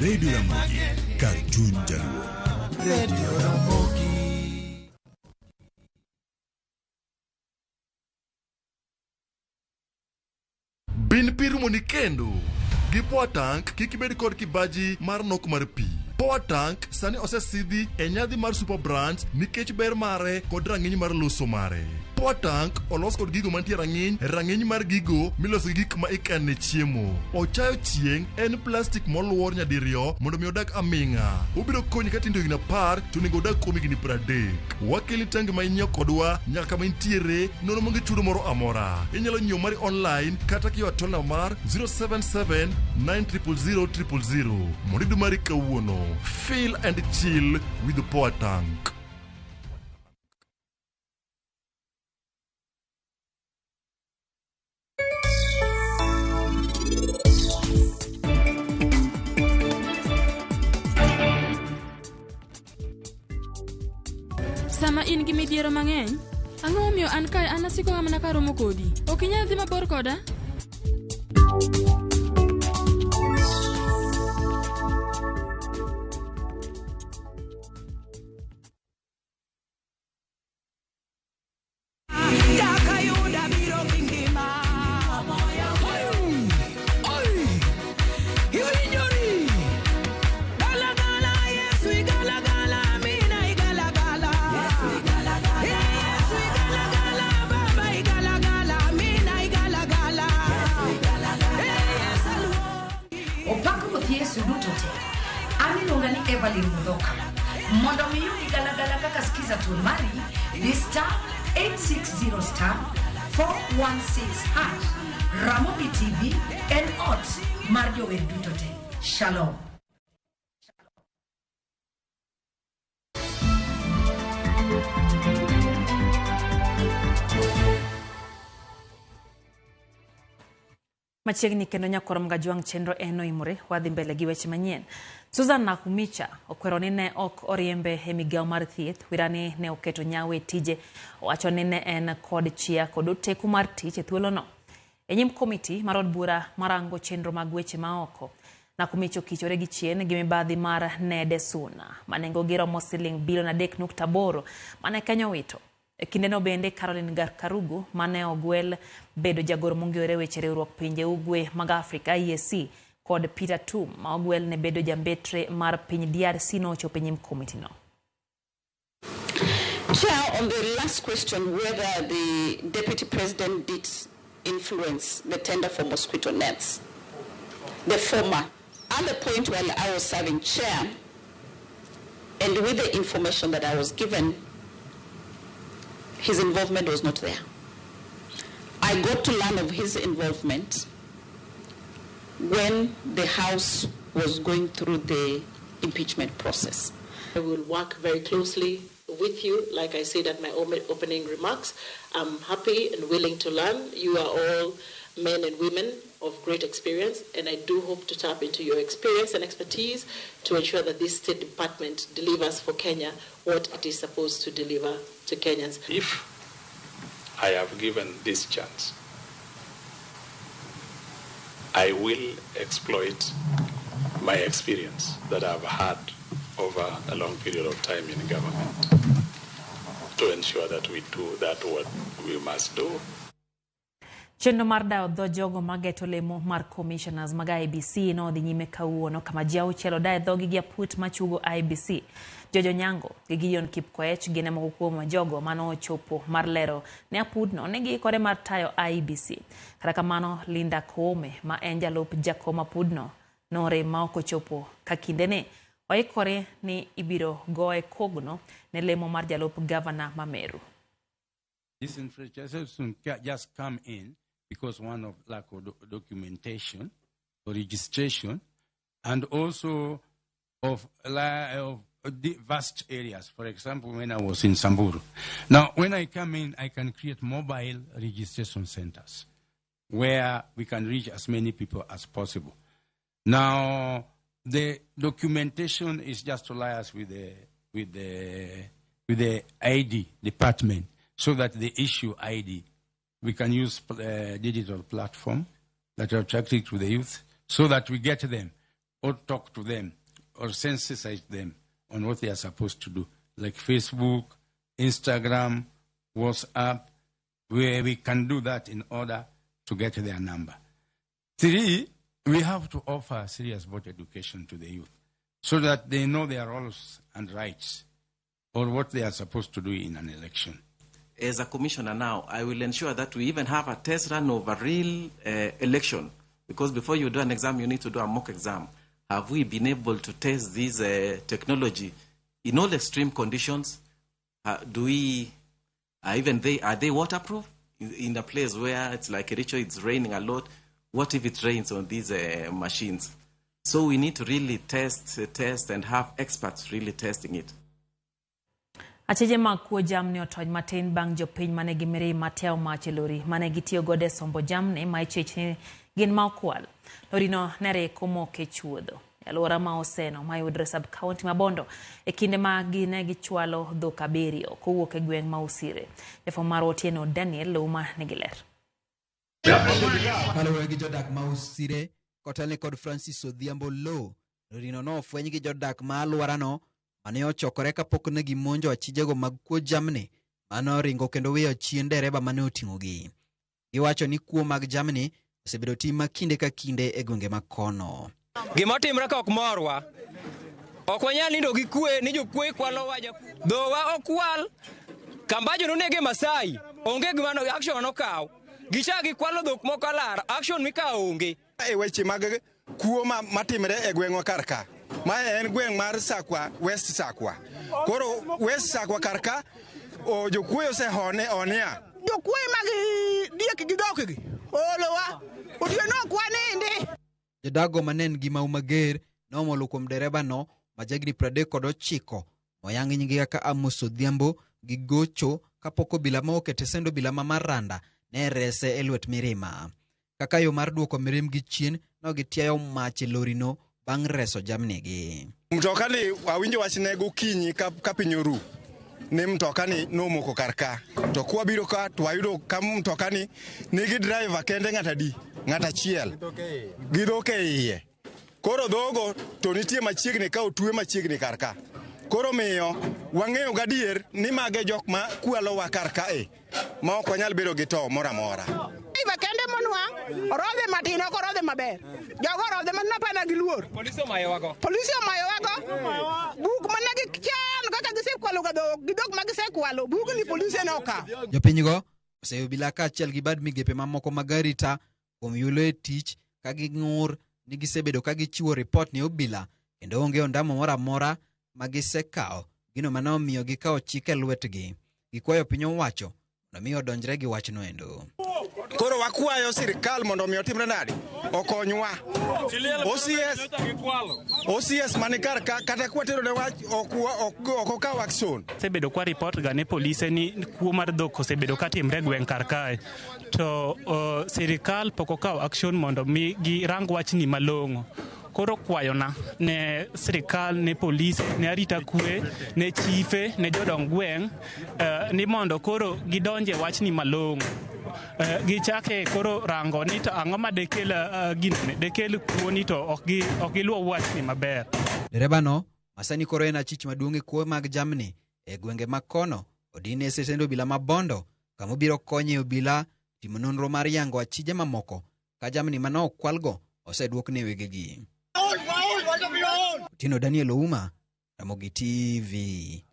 Radio Ramogi, kar chuny Jaluo. Radio Ramogi. Bin pi rumoni kendo. Gi Power Tank kik ibed kod kibaji mar nok mar pi. Power Tank sani osesidhi e nyadhi mar Super Brands nikech ber mare kod rang'iny mar loso mare. Power Tank olos kod gigo mantie rang'iny mar gigo miloso gi gik ma ikane chiemo. Ochayo chieng' en plastik moluor nyadiriyo mondo mi odag aming'a. Obiro konyi ka tindo higni 10 to onego odag kuom higni 30. Wakeli tangi ma inyiewo kodwa nyaka kama intiere nono maonge chudo moro amora. Inyalo nyiewo mari online kata kiyo tola mar 077 900 000 mondo iyud mari kawuono. Feel and chill with the Power Tank. Sama in gi midhiero mang'eny, ang'o momiyo an kae an asiko mana karomo kodi? Ok inyal dhi mabor koda? Evelyn Mudhoka. Mondo miyudi galagala kaka skiza tune mari di star 860 star 416 hash. Ramogi TV en ot mar jower duto te. Shalom. Machiegni kendo nyakwar Mgajwang' chenro en oimore, wadhi mbele gi weche manyien. Susan Nakhumicha okwero ni ne ok oriembe e migawo mar thieth, wirani ne oketo nyawo e tije. Owacho ni ne en kod chia kod oteku mar tich e thuolono. E nyim komiti mar od bura marango chenro mag weche maoko, Nakhumicha okichore gi chien gi mibadhi mar nede Suna ma nengogi romo siling bilion 3.8 mane Kenya owito. E kindeno bende Caroline Karugu mane ogwel bedo jagoro mong'ere weche riwruok pinje ugwe mag Afrika EAC kod Peter Tum ma ogwel ne bedo jambetre mar piny DRC nochopo e nyim komitino. Chair, on the last question, whether the Deputy President did influence the tender for mosquito nets, the former, at the point while I was serving chair, and with the information that I was given, his involvement was not there. I got to learn of his involvement when the House was going through the impeachment process. I will work very closely with you. Like I said at my opening remarks, I'm happy and willing to learn. You are all men and women of great experience, and I do hope to tap into your experience and expertise to ensure that this State Department delivers for Kenya what it is supposed to deliver to Kenyans. If I have given this chance, I will exploit my experience that I've had over a long period of time in government to ensure that we do that what we must do. Chenro mar dayo dho jogo mageto lemo mar commissioners mag IEBC nodhi nyime kawuono kama ji auchiel odayo dhogi gi aput machugo IEBC. George Onyango gi Gideon Kipkoech gin e moko kuom jogo manochopo mar lero ne apudno ni giikore mar tayo IEBC. Kata kamano Linda Koome ma en jalup jakom apudno norem ma ok ochopo ka kindene oikore ni ibiro goye kogno ne lemo mar jalup gavana ma Meru. Disenfranchisement just come in because one of lack of documentation or registration, and also of the vast areas. For example, when I was in Samburu. Now, when I come in, I can create mobile registration centers where we can reach as many people as possible. Now, the documentation is just to liaise with the ID department, so that they issue ID. We can use digital platform that are attractive to the youth, so that we get them or talk to them or sensitize them on what they are supposed to do, like Facebook, Instagram, WhatsApp, where we can do that in order to get their number. 3, we have to offer serious voter education to the youth so that they know their roles and rights or what they are supposed to do in an election. As a commissioner now, I will ensure that we even have a test run of a real election, because before you do an exam, you need to do a mock exam. Have we been able to test this technology in all extreme conditions? Are they waterproof? In a place where it's like Kericho, it's raining a lot. What if it rains on these machines? So we need to really test and have experts really testing it. Acheje mag kuo jamni otony matin bang' jopiny mane gi mirima tiawo mach e lori mane gitiyo godo e sombo jamni ma ichich ni gin ma okwal. Lorino ne reko moke chuodho e alwora ma Oseno mayudore sub county ma Bondo e kinde ma gine gichwalo dhok 7 kowuok e gweng' ma Usire. Jafwambo mar Otieno Daniel Luma nigi ler. Kaluwore gi jodak ma Usire kotelne kod Francis Odhiambo Low, lorino nofweny gi jodak ma alworano mane ochokore kapok ne gimonjo achijego mag kuo jamni mane oringo kendo weyo chien dereba mane oting'ogi. Giwacho ni kuo mag jamni osebedo tim ma kinde ka kinde e gwenge ma kono. Gima timre ka ok morwa. Ok wanyal nindo gi kwe ni jokwe kwalo wa dhowa okwal. Kambajo nonege Masai, onge gima no action nokaw. Gicha gikwalo dhok moko alar, action mikawo onge. E weche mag kuo matimre e gweng'wa kar ka. Mae en gweng' mar Sakwa, West Sakwa. Koro West Sakwa kar ka, jokwoyo osehone onia. Jokwoyo mag diek gi dhok gi olowa, otieno ok wanindi. Jodago mane en gi mau mager nomolo kuom derebano ma jahigni 39 moyang nyinge kaka Amos Odhiambo gi gocho kapok obila ma okete sendo obila ma Maranda ne rese e lwet mirima. Kaka yo mar duoko mirimbgi chien, no gitiayo mach e lorino bang' reso jamnigi. Mtoka ni awinjo wachne gokinyi ka piny oru ni mtoka ni nomoko kar ka to kwabiro ka to wayudo ka mtoka ni nigi driver kende ng'at adi ng'at achiel gi dhok e iye koro dhogo to nitie machiegni ka otwe machiegni kar ka koro miyo wang'eyo gadier ni mage jok ma kwalowa kar kae ma ok wanyal bedo gi to moro amora. Driver kende monwang' orodhe matin ok orodhe maber. Jogo orodhe mana pana gi luor. Polisi omayowago. Polisi omayowago. Buk mana gichan kaka gisekwalo ga dhok gi dhok ma gisekwalo bugni polisi ne okawo. Jopinygo oseyo obila kaachiel gi bad migepe mamoko mag arita kuom yulo e tich ka ging'ur ni gisebedo ka gichiwo ripot ne obila kendo onge ondamo moro amora ma gisekawo gino mane omiyo gikawo chik e lwetgi. Gikwayo piny owacho mondo mi odonjre gi wachno endo. Koro wakwayo sirikal mondo mi otimre nade? Okonywa. OCS mani kar ka kata kwatero ne wach ok okaw action. Osebedo kwa report ga ne polise ni kuo mar dhok osebedo katimre e gweng' kar kae to sirikal pok okawo action mondo mi girang wachni malong'o. Koro kwayona ne sirikal, ne polis, ne arita kwe, ne chife, ne jodong gweng' ni mondo koro gidonje wachni malong'o. Gichake koro rango ni to ang'o ma dekel ginene dekel kuo ni to ok giluwo wachni maber. Derebano masani koro en achich maduong' e kuo mag jamni e gwenge ma kono odine e setend obila ma Bondo kama obiro konye obila timo nonro mar yango achije mamoko ka jamni mane okwalgo oseduok ne wegegi. Otieno Daniel Ouma, Ramogi TV.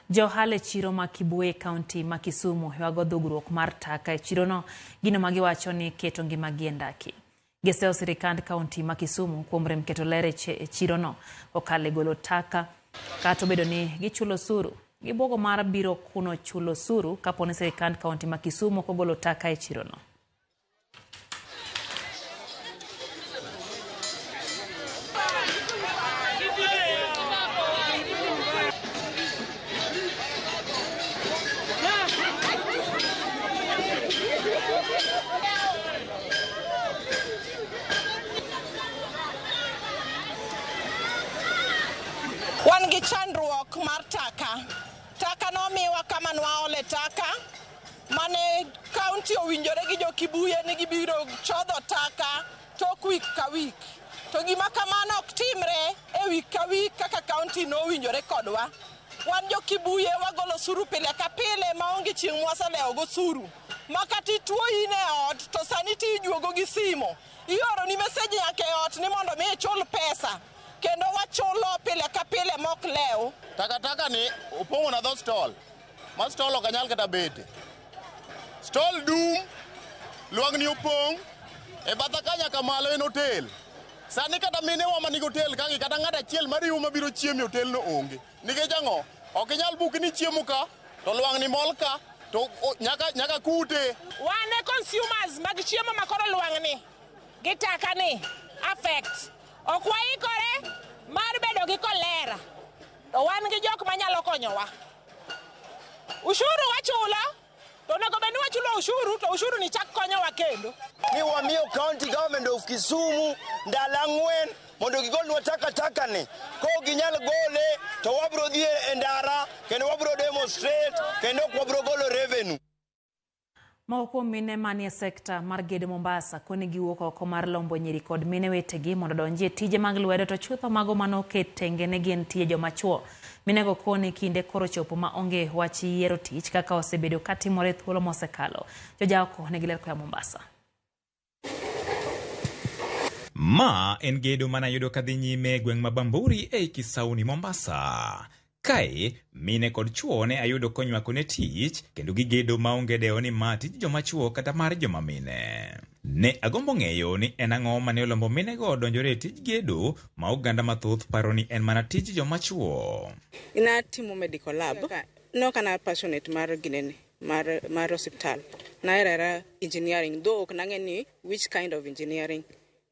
Johala e chiro ma Kibwe kaunti ma Kisumu ywago dhugruok mar taka e chirono, gino ma giwacho ni keto ngimagi e ndaki. Giseyo sirikand kaunti ma Kisumu kuom rem keto ler e chirono kokalo e golo taka kata obedo ni gichulo osuru. Gibuogo mar biro kuno chulo osuru kapo ni sirikand kaunti ma Kisumu ok ogolo taka e chirono. Wan gi chandruok mar taka. Taka nomiwa kama nwaole taka mane kaunti owinjore gi jo Kibuye ni gibiro chodho taka tok wik ka wik. To gima kamano ok timre e wik ka wik kaka kaunti nowinjore kodwa. Wan jo Kibuye wagolo osuru pile ka pile maonge chieng' mwaselewo gosuru. Ma kata ituo in e ot to sani tijuogo gi simo. Ioroni message nyaka e ot ni mondo mi ichul pesa. Kendo wachulo pile ka pile mok lew. Takataka ni opong'o na dho stall. Ma stall ok anyal kata bete. Stall dum, lwang'ni opong', e batha ka nyaka malo en hotel. Sani kata minewa manigi hotel kagi kata ng'at achiel mariwo mabiro chiemo e hotelno onge. Nikech ang'o? Ok inyal buki ni chiemo ka, to lwang'ni mol ka, to nyaka kute. Wan e consumers mag chiemo ma koro lwang'ni gi taka ni affect. Ok waikore mar bedo gi kolera, to wan gi jok manyalo konyowa. Ushuru wachulo, to onego bed ni wachulo ushuru, to ushuru ni chak konyowa kendo. Ni wamiyo county government of Kisumu ndalo 4 mondo gigolnwa takataka ni. Kok ginyal gole to wabro dhi e ndara kendo wabro demonstrate kendo ok wabro golo revenue. Moko kuom mine manie sekta mar gedo Mombasa koni giwuok oko mar lombo nyiri kod mine wetegi mondo odonji e tije mag lwedo to chutho mago manoket tenge ne gin tije joma chuo. Minego koni kinde koro chopo ma onge wach yiero tich kaka osebedo katimore thuolo mosekalo. Jojaoko ne giler koa Mombasa. Ma en gedo manayudo kadhi nyime e gweng' ma Bamburi ei Kisauni Mombasa. Kae, mine kod chuo ne ayudo konywako ne tich kendo gigedo maonge dewo ni ma tij joma chuo kata mar joma mine. Ne agombo ng'eyo ni en ang'o mane olombo minego donjore e tij gedo ma oganda mathoth paro ni en mana tij joma chuo. Natimo medical lab, nok an passionate mar ginene, mar osiptal. Nahero ahera engineering, though ok nang'e ni which kind of engineering.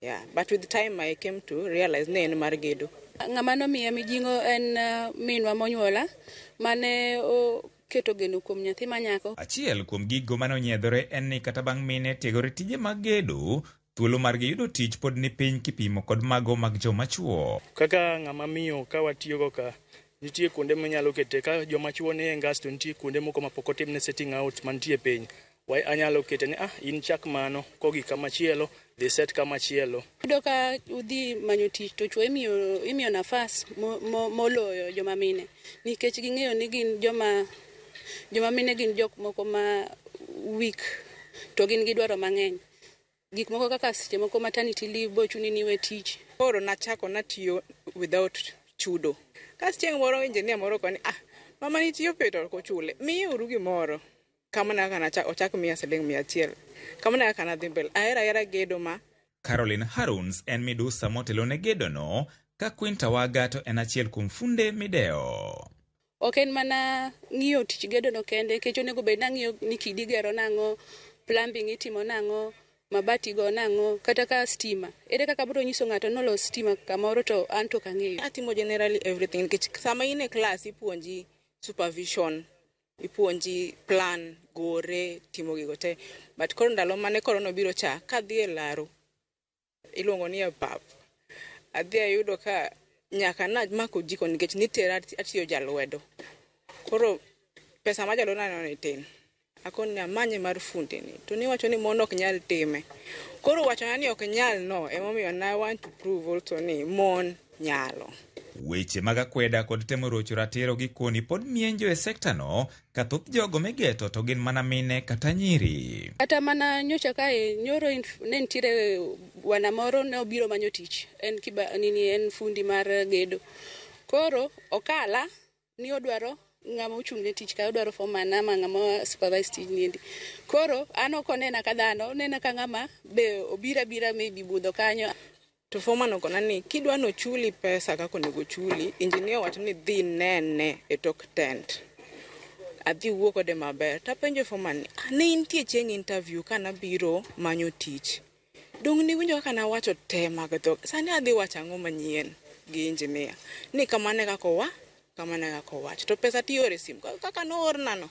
Yeah, but with time I came to realize ni en mar gedo. Ng'ama nomiya mijing'o en minwa monyuola mane oketo geno kuom nyathi manyako. Achiel kuom gigo mane onyiedhore en ni kata bang' mine tiegore tije mag gedo, thuolo margi yudo tich pod ni piny kipimo kod mago mag joma chuo. Kaka ng'ama miyo ka watiyogo ka, nitie kuonde minyalo kete ka joma chuo ni e ngas to nitie kuonde moko ma pok otimne setting out mantie piny. Anyalo kete ni in chak mano kogik kamachielo, dhi set kamachielo. Iyudo ka udhi manyo tich to chuo imiyo nafas moloyo joma mine nikech ging'eyo ni gin joma mine gin jok moko ma weak to gin gi dwaro mang'eny. Gik moko kaka seche moko maternity leave bochuni ni we tich. Koro nachako natiyo without chudo. Kas chieng' moro engineer moro koni mama nitiyo pe to ok ochule, miye uru gimoro. Kamano kaka ochak miya siling 100. Kamano kaka nadhi mbele. Ahero ahera gedo ma. Caroline Haruns en midusa motelo ne gedono, ka Queen Tawaga to en achiel kuom funde mideo. Ok en mana ng'iyo tich gedono kende, nikech onego bed nang'iyo ni kidi gero nang'o, plumbing itimo nang'o, mabati go nang'o, kata ka stima. Ere kaka abiro nyiso ng'ato nolos stima kamoro to an to ok ang'eyo. Atimo generally everything nikech sama in e class ipuonji supervision, ipuonji plan, gore, timo gigo te. But koro ndalo mane korona obiro cha, kadhi e laro, iluongo ni e pap, adhi ayudo ka nyaka namako jiko nikech nitera atiyo jalwedo. Koro pesa ma jalwedo neno ni tin. Akoni amanye mar fundi ni, to niwacho ni mon ok nyal time. Koro wachona ni ok nyal no, emomiyo na want to prove also ni mon nyalo. Weche mag akweda kod temo rocho ratiro gi koni pod mienjo e sekta no, ka thoth jogo migeto to gin mana mine kata nyiri. Kata mana nyocha kae, nyoro ne nitiere wana moro ne obiro manyo tich, en en fundi mar gedo. Koro okala ni odwaro ng'ama ochung' ne tich ka, odwaro foreman ama ng'ama supervise tij niendi. Koro an ok onena ka dhano, onena ka ng'ama be obiro abira maybe budho kanyo. To foreman okona ni kidwa nochuli pesa kaka onego chuli, engineer wacho ni dhi nene e tok tent. Adhi wuo kode maber. Tapenjo foreman ni, ne intie chieng' interview kanabiro manyo tich. Dong' niwinjo kaka nawacho te mag dhok. Sani adhi wacho ang'o manyien gi engineer. Ni kamano e kaka owa, kamano e kaka owacho. To pesa tiore sim kaka noorna no.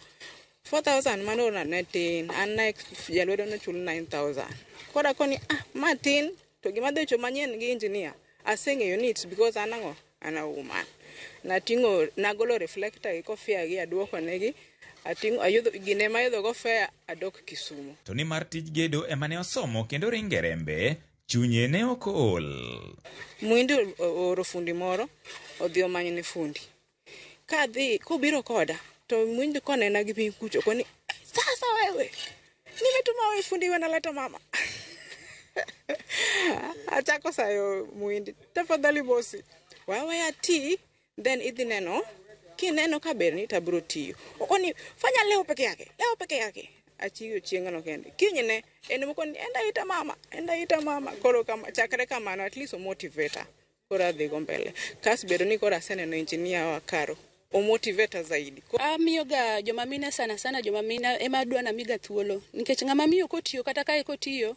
4,000 manoorna ne tin. An ne jalwedo nochul 9,000. Koro akoni ma tin. To gima dhi wacho manyien gi engineer, aseng'eyo ni it's because an ang'o, an a woman. Nating'o, nagolo reflector gi kofia gi aduoko negi, ating'o, ayudho, gine mayudho go fare, adok Kisumu. To ni mar tij gedo ema ne osomo kendo ringe rembe, chunye ne ok ool. Muhindi ooro fundi moro, odhi omanyne fundi. Kadhi, kobiro koda, to Muhindi konena gi piny kucho, koni, sasa wewe, nimetuma wewe fundi wanaleta mama. Achako sayo Muhindi, tafadhali bosi, wawe ati, then idhi neno, kineno kaberni tabiro tiyo. Okoni, fanya leo peke yake, leo peke yake. Achiyo chieng'no kende. Kinyne, en mokoni, enda ita mama, enda ita mama. Koro kama, chakre kamano, at least omotivate. Koro adhi go mbele. Kas bedo ni koro aseneno engineer wa Karo, omotivate zaidi. Amiyoga joma mine sana sana, joma mine ema adwa namiga thuolo. Nikech ng'ama miyo kotiyo, kata kae kotiyo,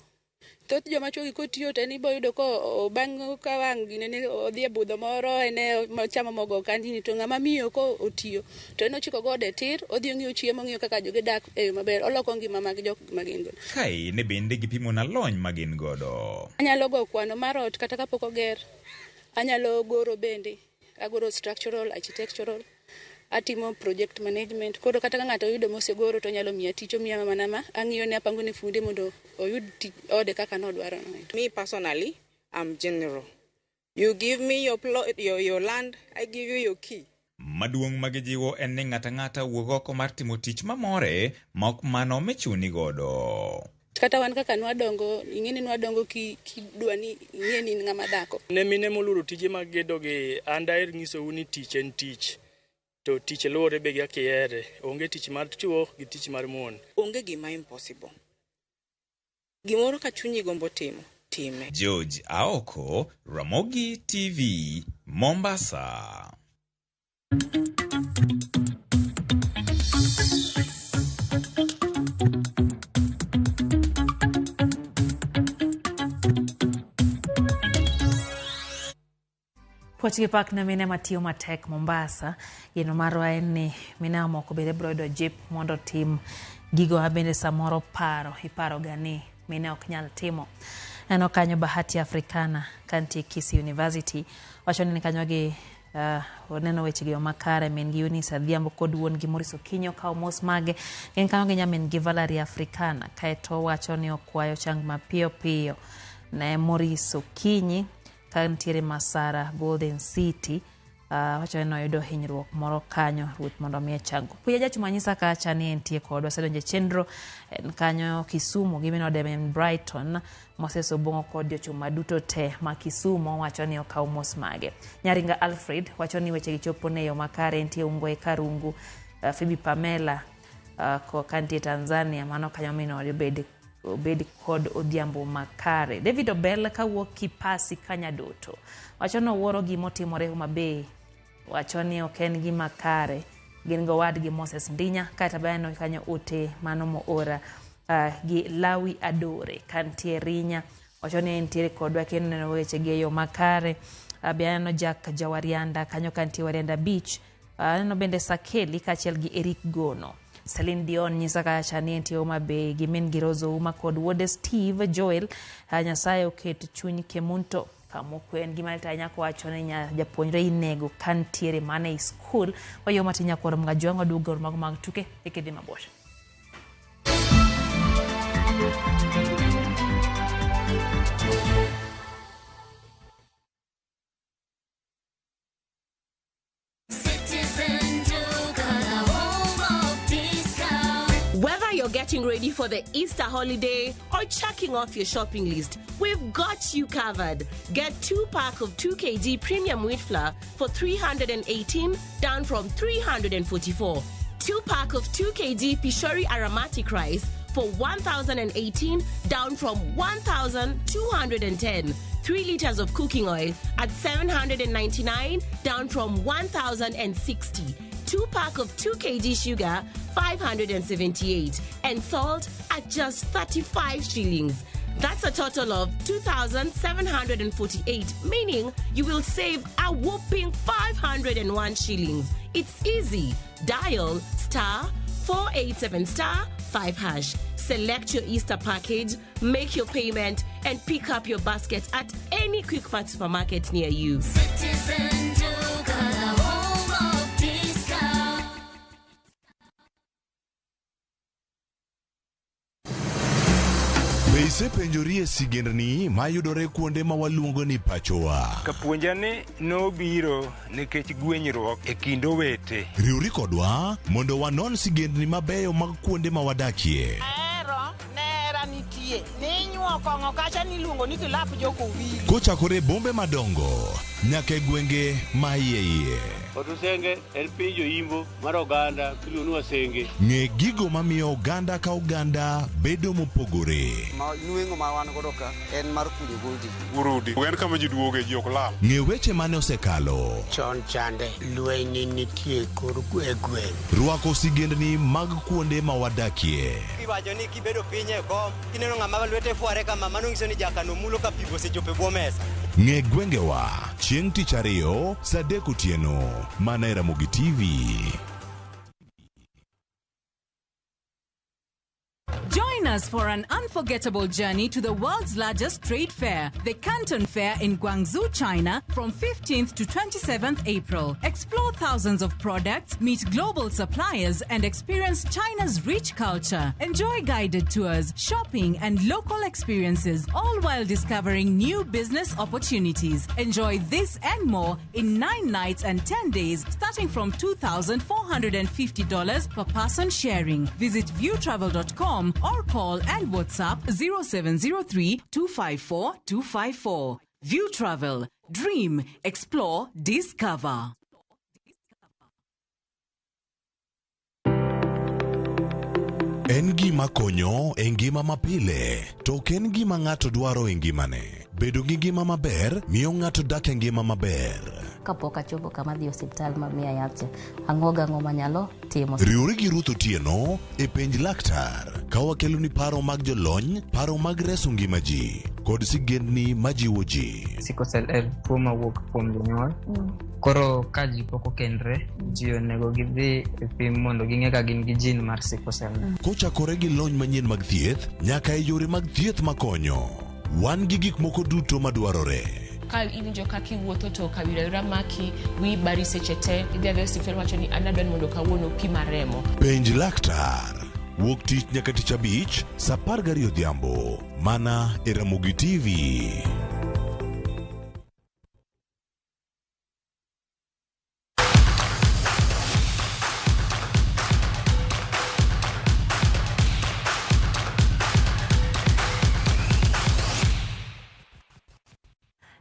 thoth joma chuo gi kotiyo to en ibo yudo ko bang' ka wang' ginene odhi e budho moro ene ochamo mogo kandini, to ng'ama miyo ko otiyo to en ochiko gode tir, odhi ong'iyo chiemo, ong'iyo kaka joge dak e yo maber, oloko ngima mag jok ma gin godo. Kae ne bende gipimo na lony ma gin godo. Anyalo go kwano mar ot kata kapok oger, anyalo goro bende, agoro structural, architectural, atimo project management. Koro kata ka ng'ato oyudo mosegoro to onyalo miya tich, omiya mana ma ang'iyo ne apango ne funde mondo oyud ode kaka nodwaro no. Me personally, I'm general. You give me your plot, your land, I give you your key. Maduong' magijiwo en ni ng'ata ng'ata wuog oko mar timo tich mamore ma ok mano michuni godo. Kata wan kaka nwadongo, ing'e ni nwadongo kidwa ni ing'e ni in ng'ama dhako. Ne mine moluoro tije mag gedo gi, an daher nyisou ni tich en tich. To tich luwore be gi kaka ihere. Onge tich mar chuo gi tich mar mon. Onge gima impossible. Gimoro ka chunyi gombo timo, time. George Aoko, Ramogi TV, Mombasa. Puoch gi pak ne mine matiyo matek Mombasa. Geno marwa en ni mine mamoko bende biro yudo jip mondo otim gigo ma bende samoro paro iparoga ni mine ok nyal timo. Neno kanyo Bahati Africana kantie Kisii University wacho ni kanyo gi oneno weche gi makare min gi Eunice Adhiambo kod wuon gi Maurice Okinyo kawo mos mage gin kanyo gi nyamin gi Valerie Africana kaeto wacho ni okwayo chang mapiyo piyo ne Maurice Okinyi ka nitiere Masara Golden City wacho ni noyudo hinyruok moro kanyo ruoth mondo omiye chango. Puya Jachuma nyisa kacha ni entie kodwa osedonjo e chenro en kanyo Kisumu gi minode en Brighton Moses Obong'o kod jochuma duto te ma Kisumu wacho ni okaw mos mage. Nyaringa Alfred wacho ni weche gi chopo ne yo makare entie Ungwe Karungu Phoebe Pamela ka nitie Tanzania mano kanyo minode obed kod odhiambo makare. David Obel kawuok Kipasi Kanyadoto wacho ni owuoro gimotimore Homa Bay wacho ni ok en gima kare gin gowadgi Moses Ndinya kaeto be aneno kanyo ote mano moora gi Lawi Adore kantie Rinya wacho ni entiere kodwa kendo neno weche gi e yo makare. Be aneno Jack Jawarianda kanyo kantie Warianda Beach. Aneno bende Sakeli kaachiel gi Eric Gono. Celine Dion nyisa kacha ni entie Homa Bay gi min gi Rose Ouma kod wuode Steve Joel. Nyasaye oket chuny Kemunto kamokwe en gima lit ahinya kowacho ni japuonjre inego kantiere mana e skul. Wayo matin nyakwar Mgajwang' waduogo mago mag tuke e kidhi mabor. Whether you're getting ready for the Easter holiday or checking off your shopping list, we've got you covered. Get 2 pack of 2 kg premium wheat flour for 318 down from 344. 2 pack of 2 kg Pishori aromatic rice for 1,018 down from 1,210. 3 liters of cooking oil at 799 down from 1,060. 2 pack of 2 kg sugar 578 and salt at just 35 shillings. That's a total of 2,748, meaning you will save a whopping 501 shillings. It's easy. Dial star 487 star 5 hash. Select your Easter package, make your payment, and pick up your basket at any Quickmart supermarket near you. Citizen Duka, the home of discount. Be isepenjori e sigendni mayudore kuonde ma waluongo ni pachowa? Kapuonja ni nobiro nikech gwenyruok e kind owete. Riwri kodwa mondo wanon sigendni mabeyo mag kuonde ma wadakie. Ahero nera nitie ninyuo kong'o kacha niluongo ni kilap jokowili. Kochakore e bombe madongo nyaka e gwenge ma iye iye. Otusenge en piny joimbo mar oganda miluongo ni Wasenge. Ng'e gigo mamiyo oganda ka oganda bedo mopogore. Nweng'o ma wan godo ka en mar kunyo goldi. Urudi. En kama ji duoge ji ok lal. Ng'e weche mane osekalo. Chon chande lweny nitie kor e gweng'. Rwako sigendni mag kuonde ma wadakie. Iwacho ni kibedo piny e kom kineno ng'ama lwete fware kama mano nyiso ni jakano mulo ka pi osechopo e bwo mesa. Ng'e gwengewa chieng' tich ariyo saa 3 otieno mana e Ramogi TV. Join us for an unforgettable journey to the world's largest trade fair, the Canton Fair in Guangzhou, China, from 15th to 27th April. Explore thousands of products, meet global suppliers, and experience China's rich culture. Enjoy guided tours, shopping, and local experiences, all while discovering new business opportunities. Enjoy this and more in 9 nights and 10 days, starting from $2,450 per person sharing. Visit viewtravel.com or call and WhatsApp 0703 254 254. View Travel. Dream, explore, discover. En gima konyo e ngima mapile, to ok en gima ng'ato dwaro e ngimane. Bedo gi ngima maber miyo ng'ato dak e ngima maber. Kapok achopo kama adhi e osiptal ma miya yath cha, ang'o gang'o manyalo timo. Riwri gi Ruth Otieno e penj laktar ka wakeloni paro mag jolony, paro mag reso ngima ji. kod sigendni majiwo ji. Sickle cell en tuo mawuok kuom jonyuol. Koro ka ji pok okendre, ji onego gidhi e pim mondo ging'e ka gin gi gene mar sickle cell. Kochakore gi lony manyien mag thieth nyaka e yore mag thieth makonyo. Wan gi gik moko duto madwarore. Ka iwinjo kaka iwuotho to kawira wira maki, wiyi bari seche te, idhi adhiya e osiptal iwacho ni an adwa ni mondo kawuono opima remo. Penj laktar. Wuok tich nyaka tich abich, sa 12 odhiambo. Mana e Ramogi TV.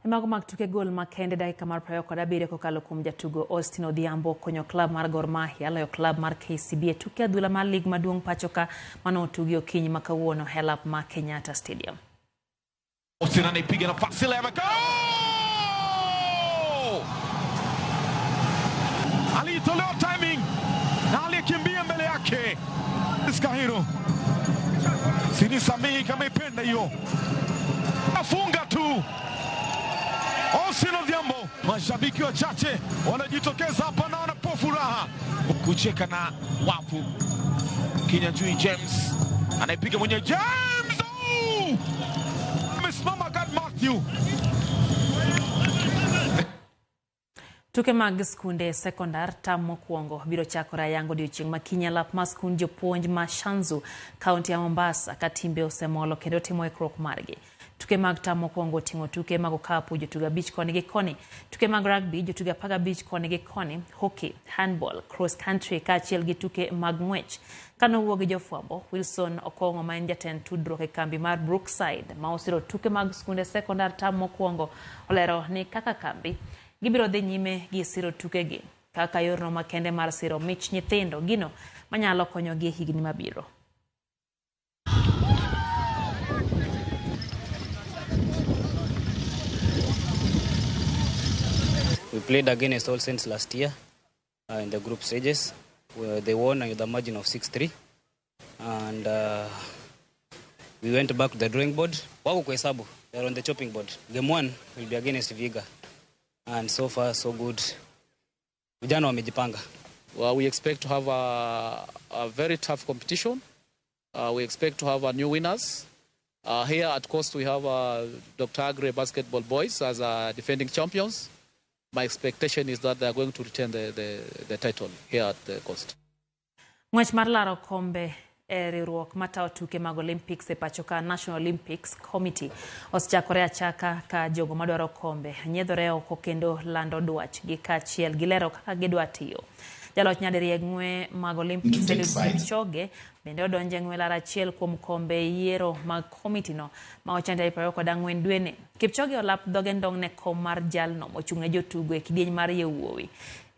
E mago mag tuke gol makende dakika mar 27 kokalo kuom jatugo Austin Odhiambo konyo klab mar Gor Mahia loyo klab mar KCB e tuke adhula mar lig maduong' pacho ka mano otugi okinyi ma kawuono e lap ma Kenyatta Stadium. Austin anaipiga nafasi ile ameka. Aliitolewa timing na aliyekimbia mbele yake Skahiro. Sinisamehi kama ipenda hiyo. Afunga tu. Austin Odhiambo, mashabiki wachache wanajitokeza hapa na wanapo furaha kucheka na wavu. Kinyanjui James anaipiga mwenyewe James. Oh! Amesimama Gad Matthew. Tuke mag skunde sekondar tam mokwongo biro chakore ayango odiochieng' ma kiny e lap mar skund jopuonj ma Shanzu, kaunti ya Mombasa, ka timbe osemolo kendo timo ikruok margi. Tuke mag tam mokwongo oting'o tuke mag okapu jotugo 5 koni gi koni, tuke mag rugby jotugo 15 koni gi koni, hockey, handball, cross country kaachiel gi tuke mag ng'wech. Kanowuo gi jofwambo, Wilson Okong'o ma en jatend tudruok e kambi mar Brookside ma osiro tuke mag skunde sekondar tam mokwongo olero ni kaka kambi gibiro dhi nyime gi siro tukegi kaka yorno makende mar siro mich nyithindo gino manyalo konyogi e higni mabiro. We played against All Saints last year in the group stages, where they won with a margin of 6-3, and we went back to the drawing board. Wako kwa hesabu, they are on the chopping board. Game 1 will be against Vihiga, and so far so good. Vijana wamejipanga. Well, we expect to have a very tough competition. We expect to have new winners. Here at Coast we have Dr. Agre Basketball Boys as defending champions. My expectation is that they are going to retain the title here at the Coast. Ng'wech mar laro kombe e riwruok matayo tuke mag Olympics e pacho ka National Olympics Committee osechakore achaka ka jogo madwaro kombe nyiedhore oko kendo lando dwachgi kaachiel gi lero kaka gidwa tiyo. Jaloch nyadiriyo e ng'we mag Olympics Eliud Kipchoge bende odonjo e ng'we lar achiel kuom kombe e yiero mag komiti no ma ochan tarik 24 dweni. Kipchoge olap dhoge ndong' ne kom mar jalno mochung' ne jotugo e kidieny mar yawuowi.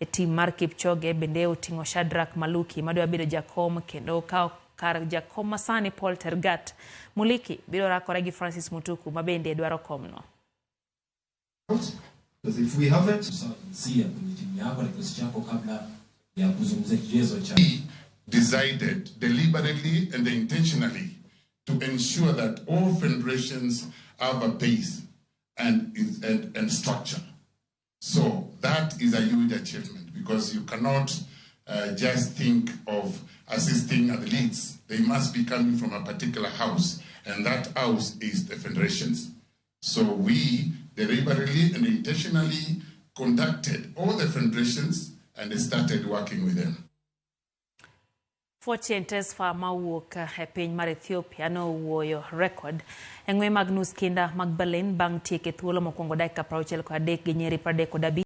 E tim mar Kipchoge bende oting'o Shadrack Maluki madwa bedo jakom kendo kawo kar jakom masani Paul Tergat. Muliki biro rakore gi Francis Mutuku ma bende dwaro komno. Because if we haven't jinsia kwenye timu yako na kikosi chako kabla ya kuzungumzia kigezo cha decided deliberately and intentionally to ensure that all federations have a base and structure. So that is a huge achievement because you cannot just think of assisting athletes. They must be coming from a particular house, and that house is the federations. So we deliberately and intentionally conducted all the federations and started working with them. Fortune Tesfa mawuok e piny mar Ethiopia nowuoyo rekod e ng'we mag nus kinda mag Berlin bang' tieko e thuolo mokwongo dakika 63 gi nyeri 35.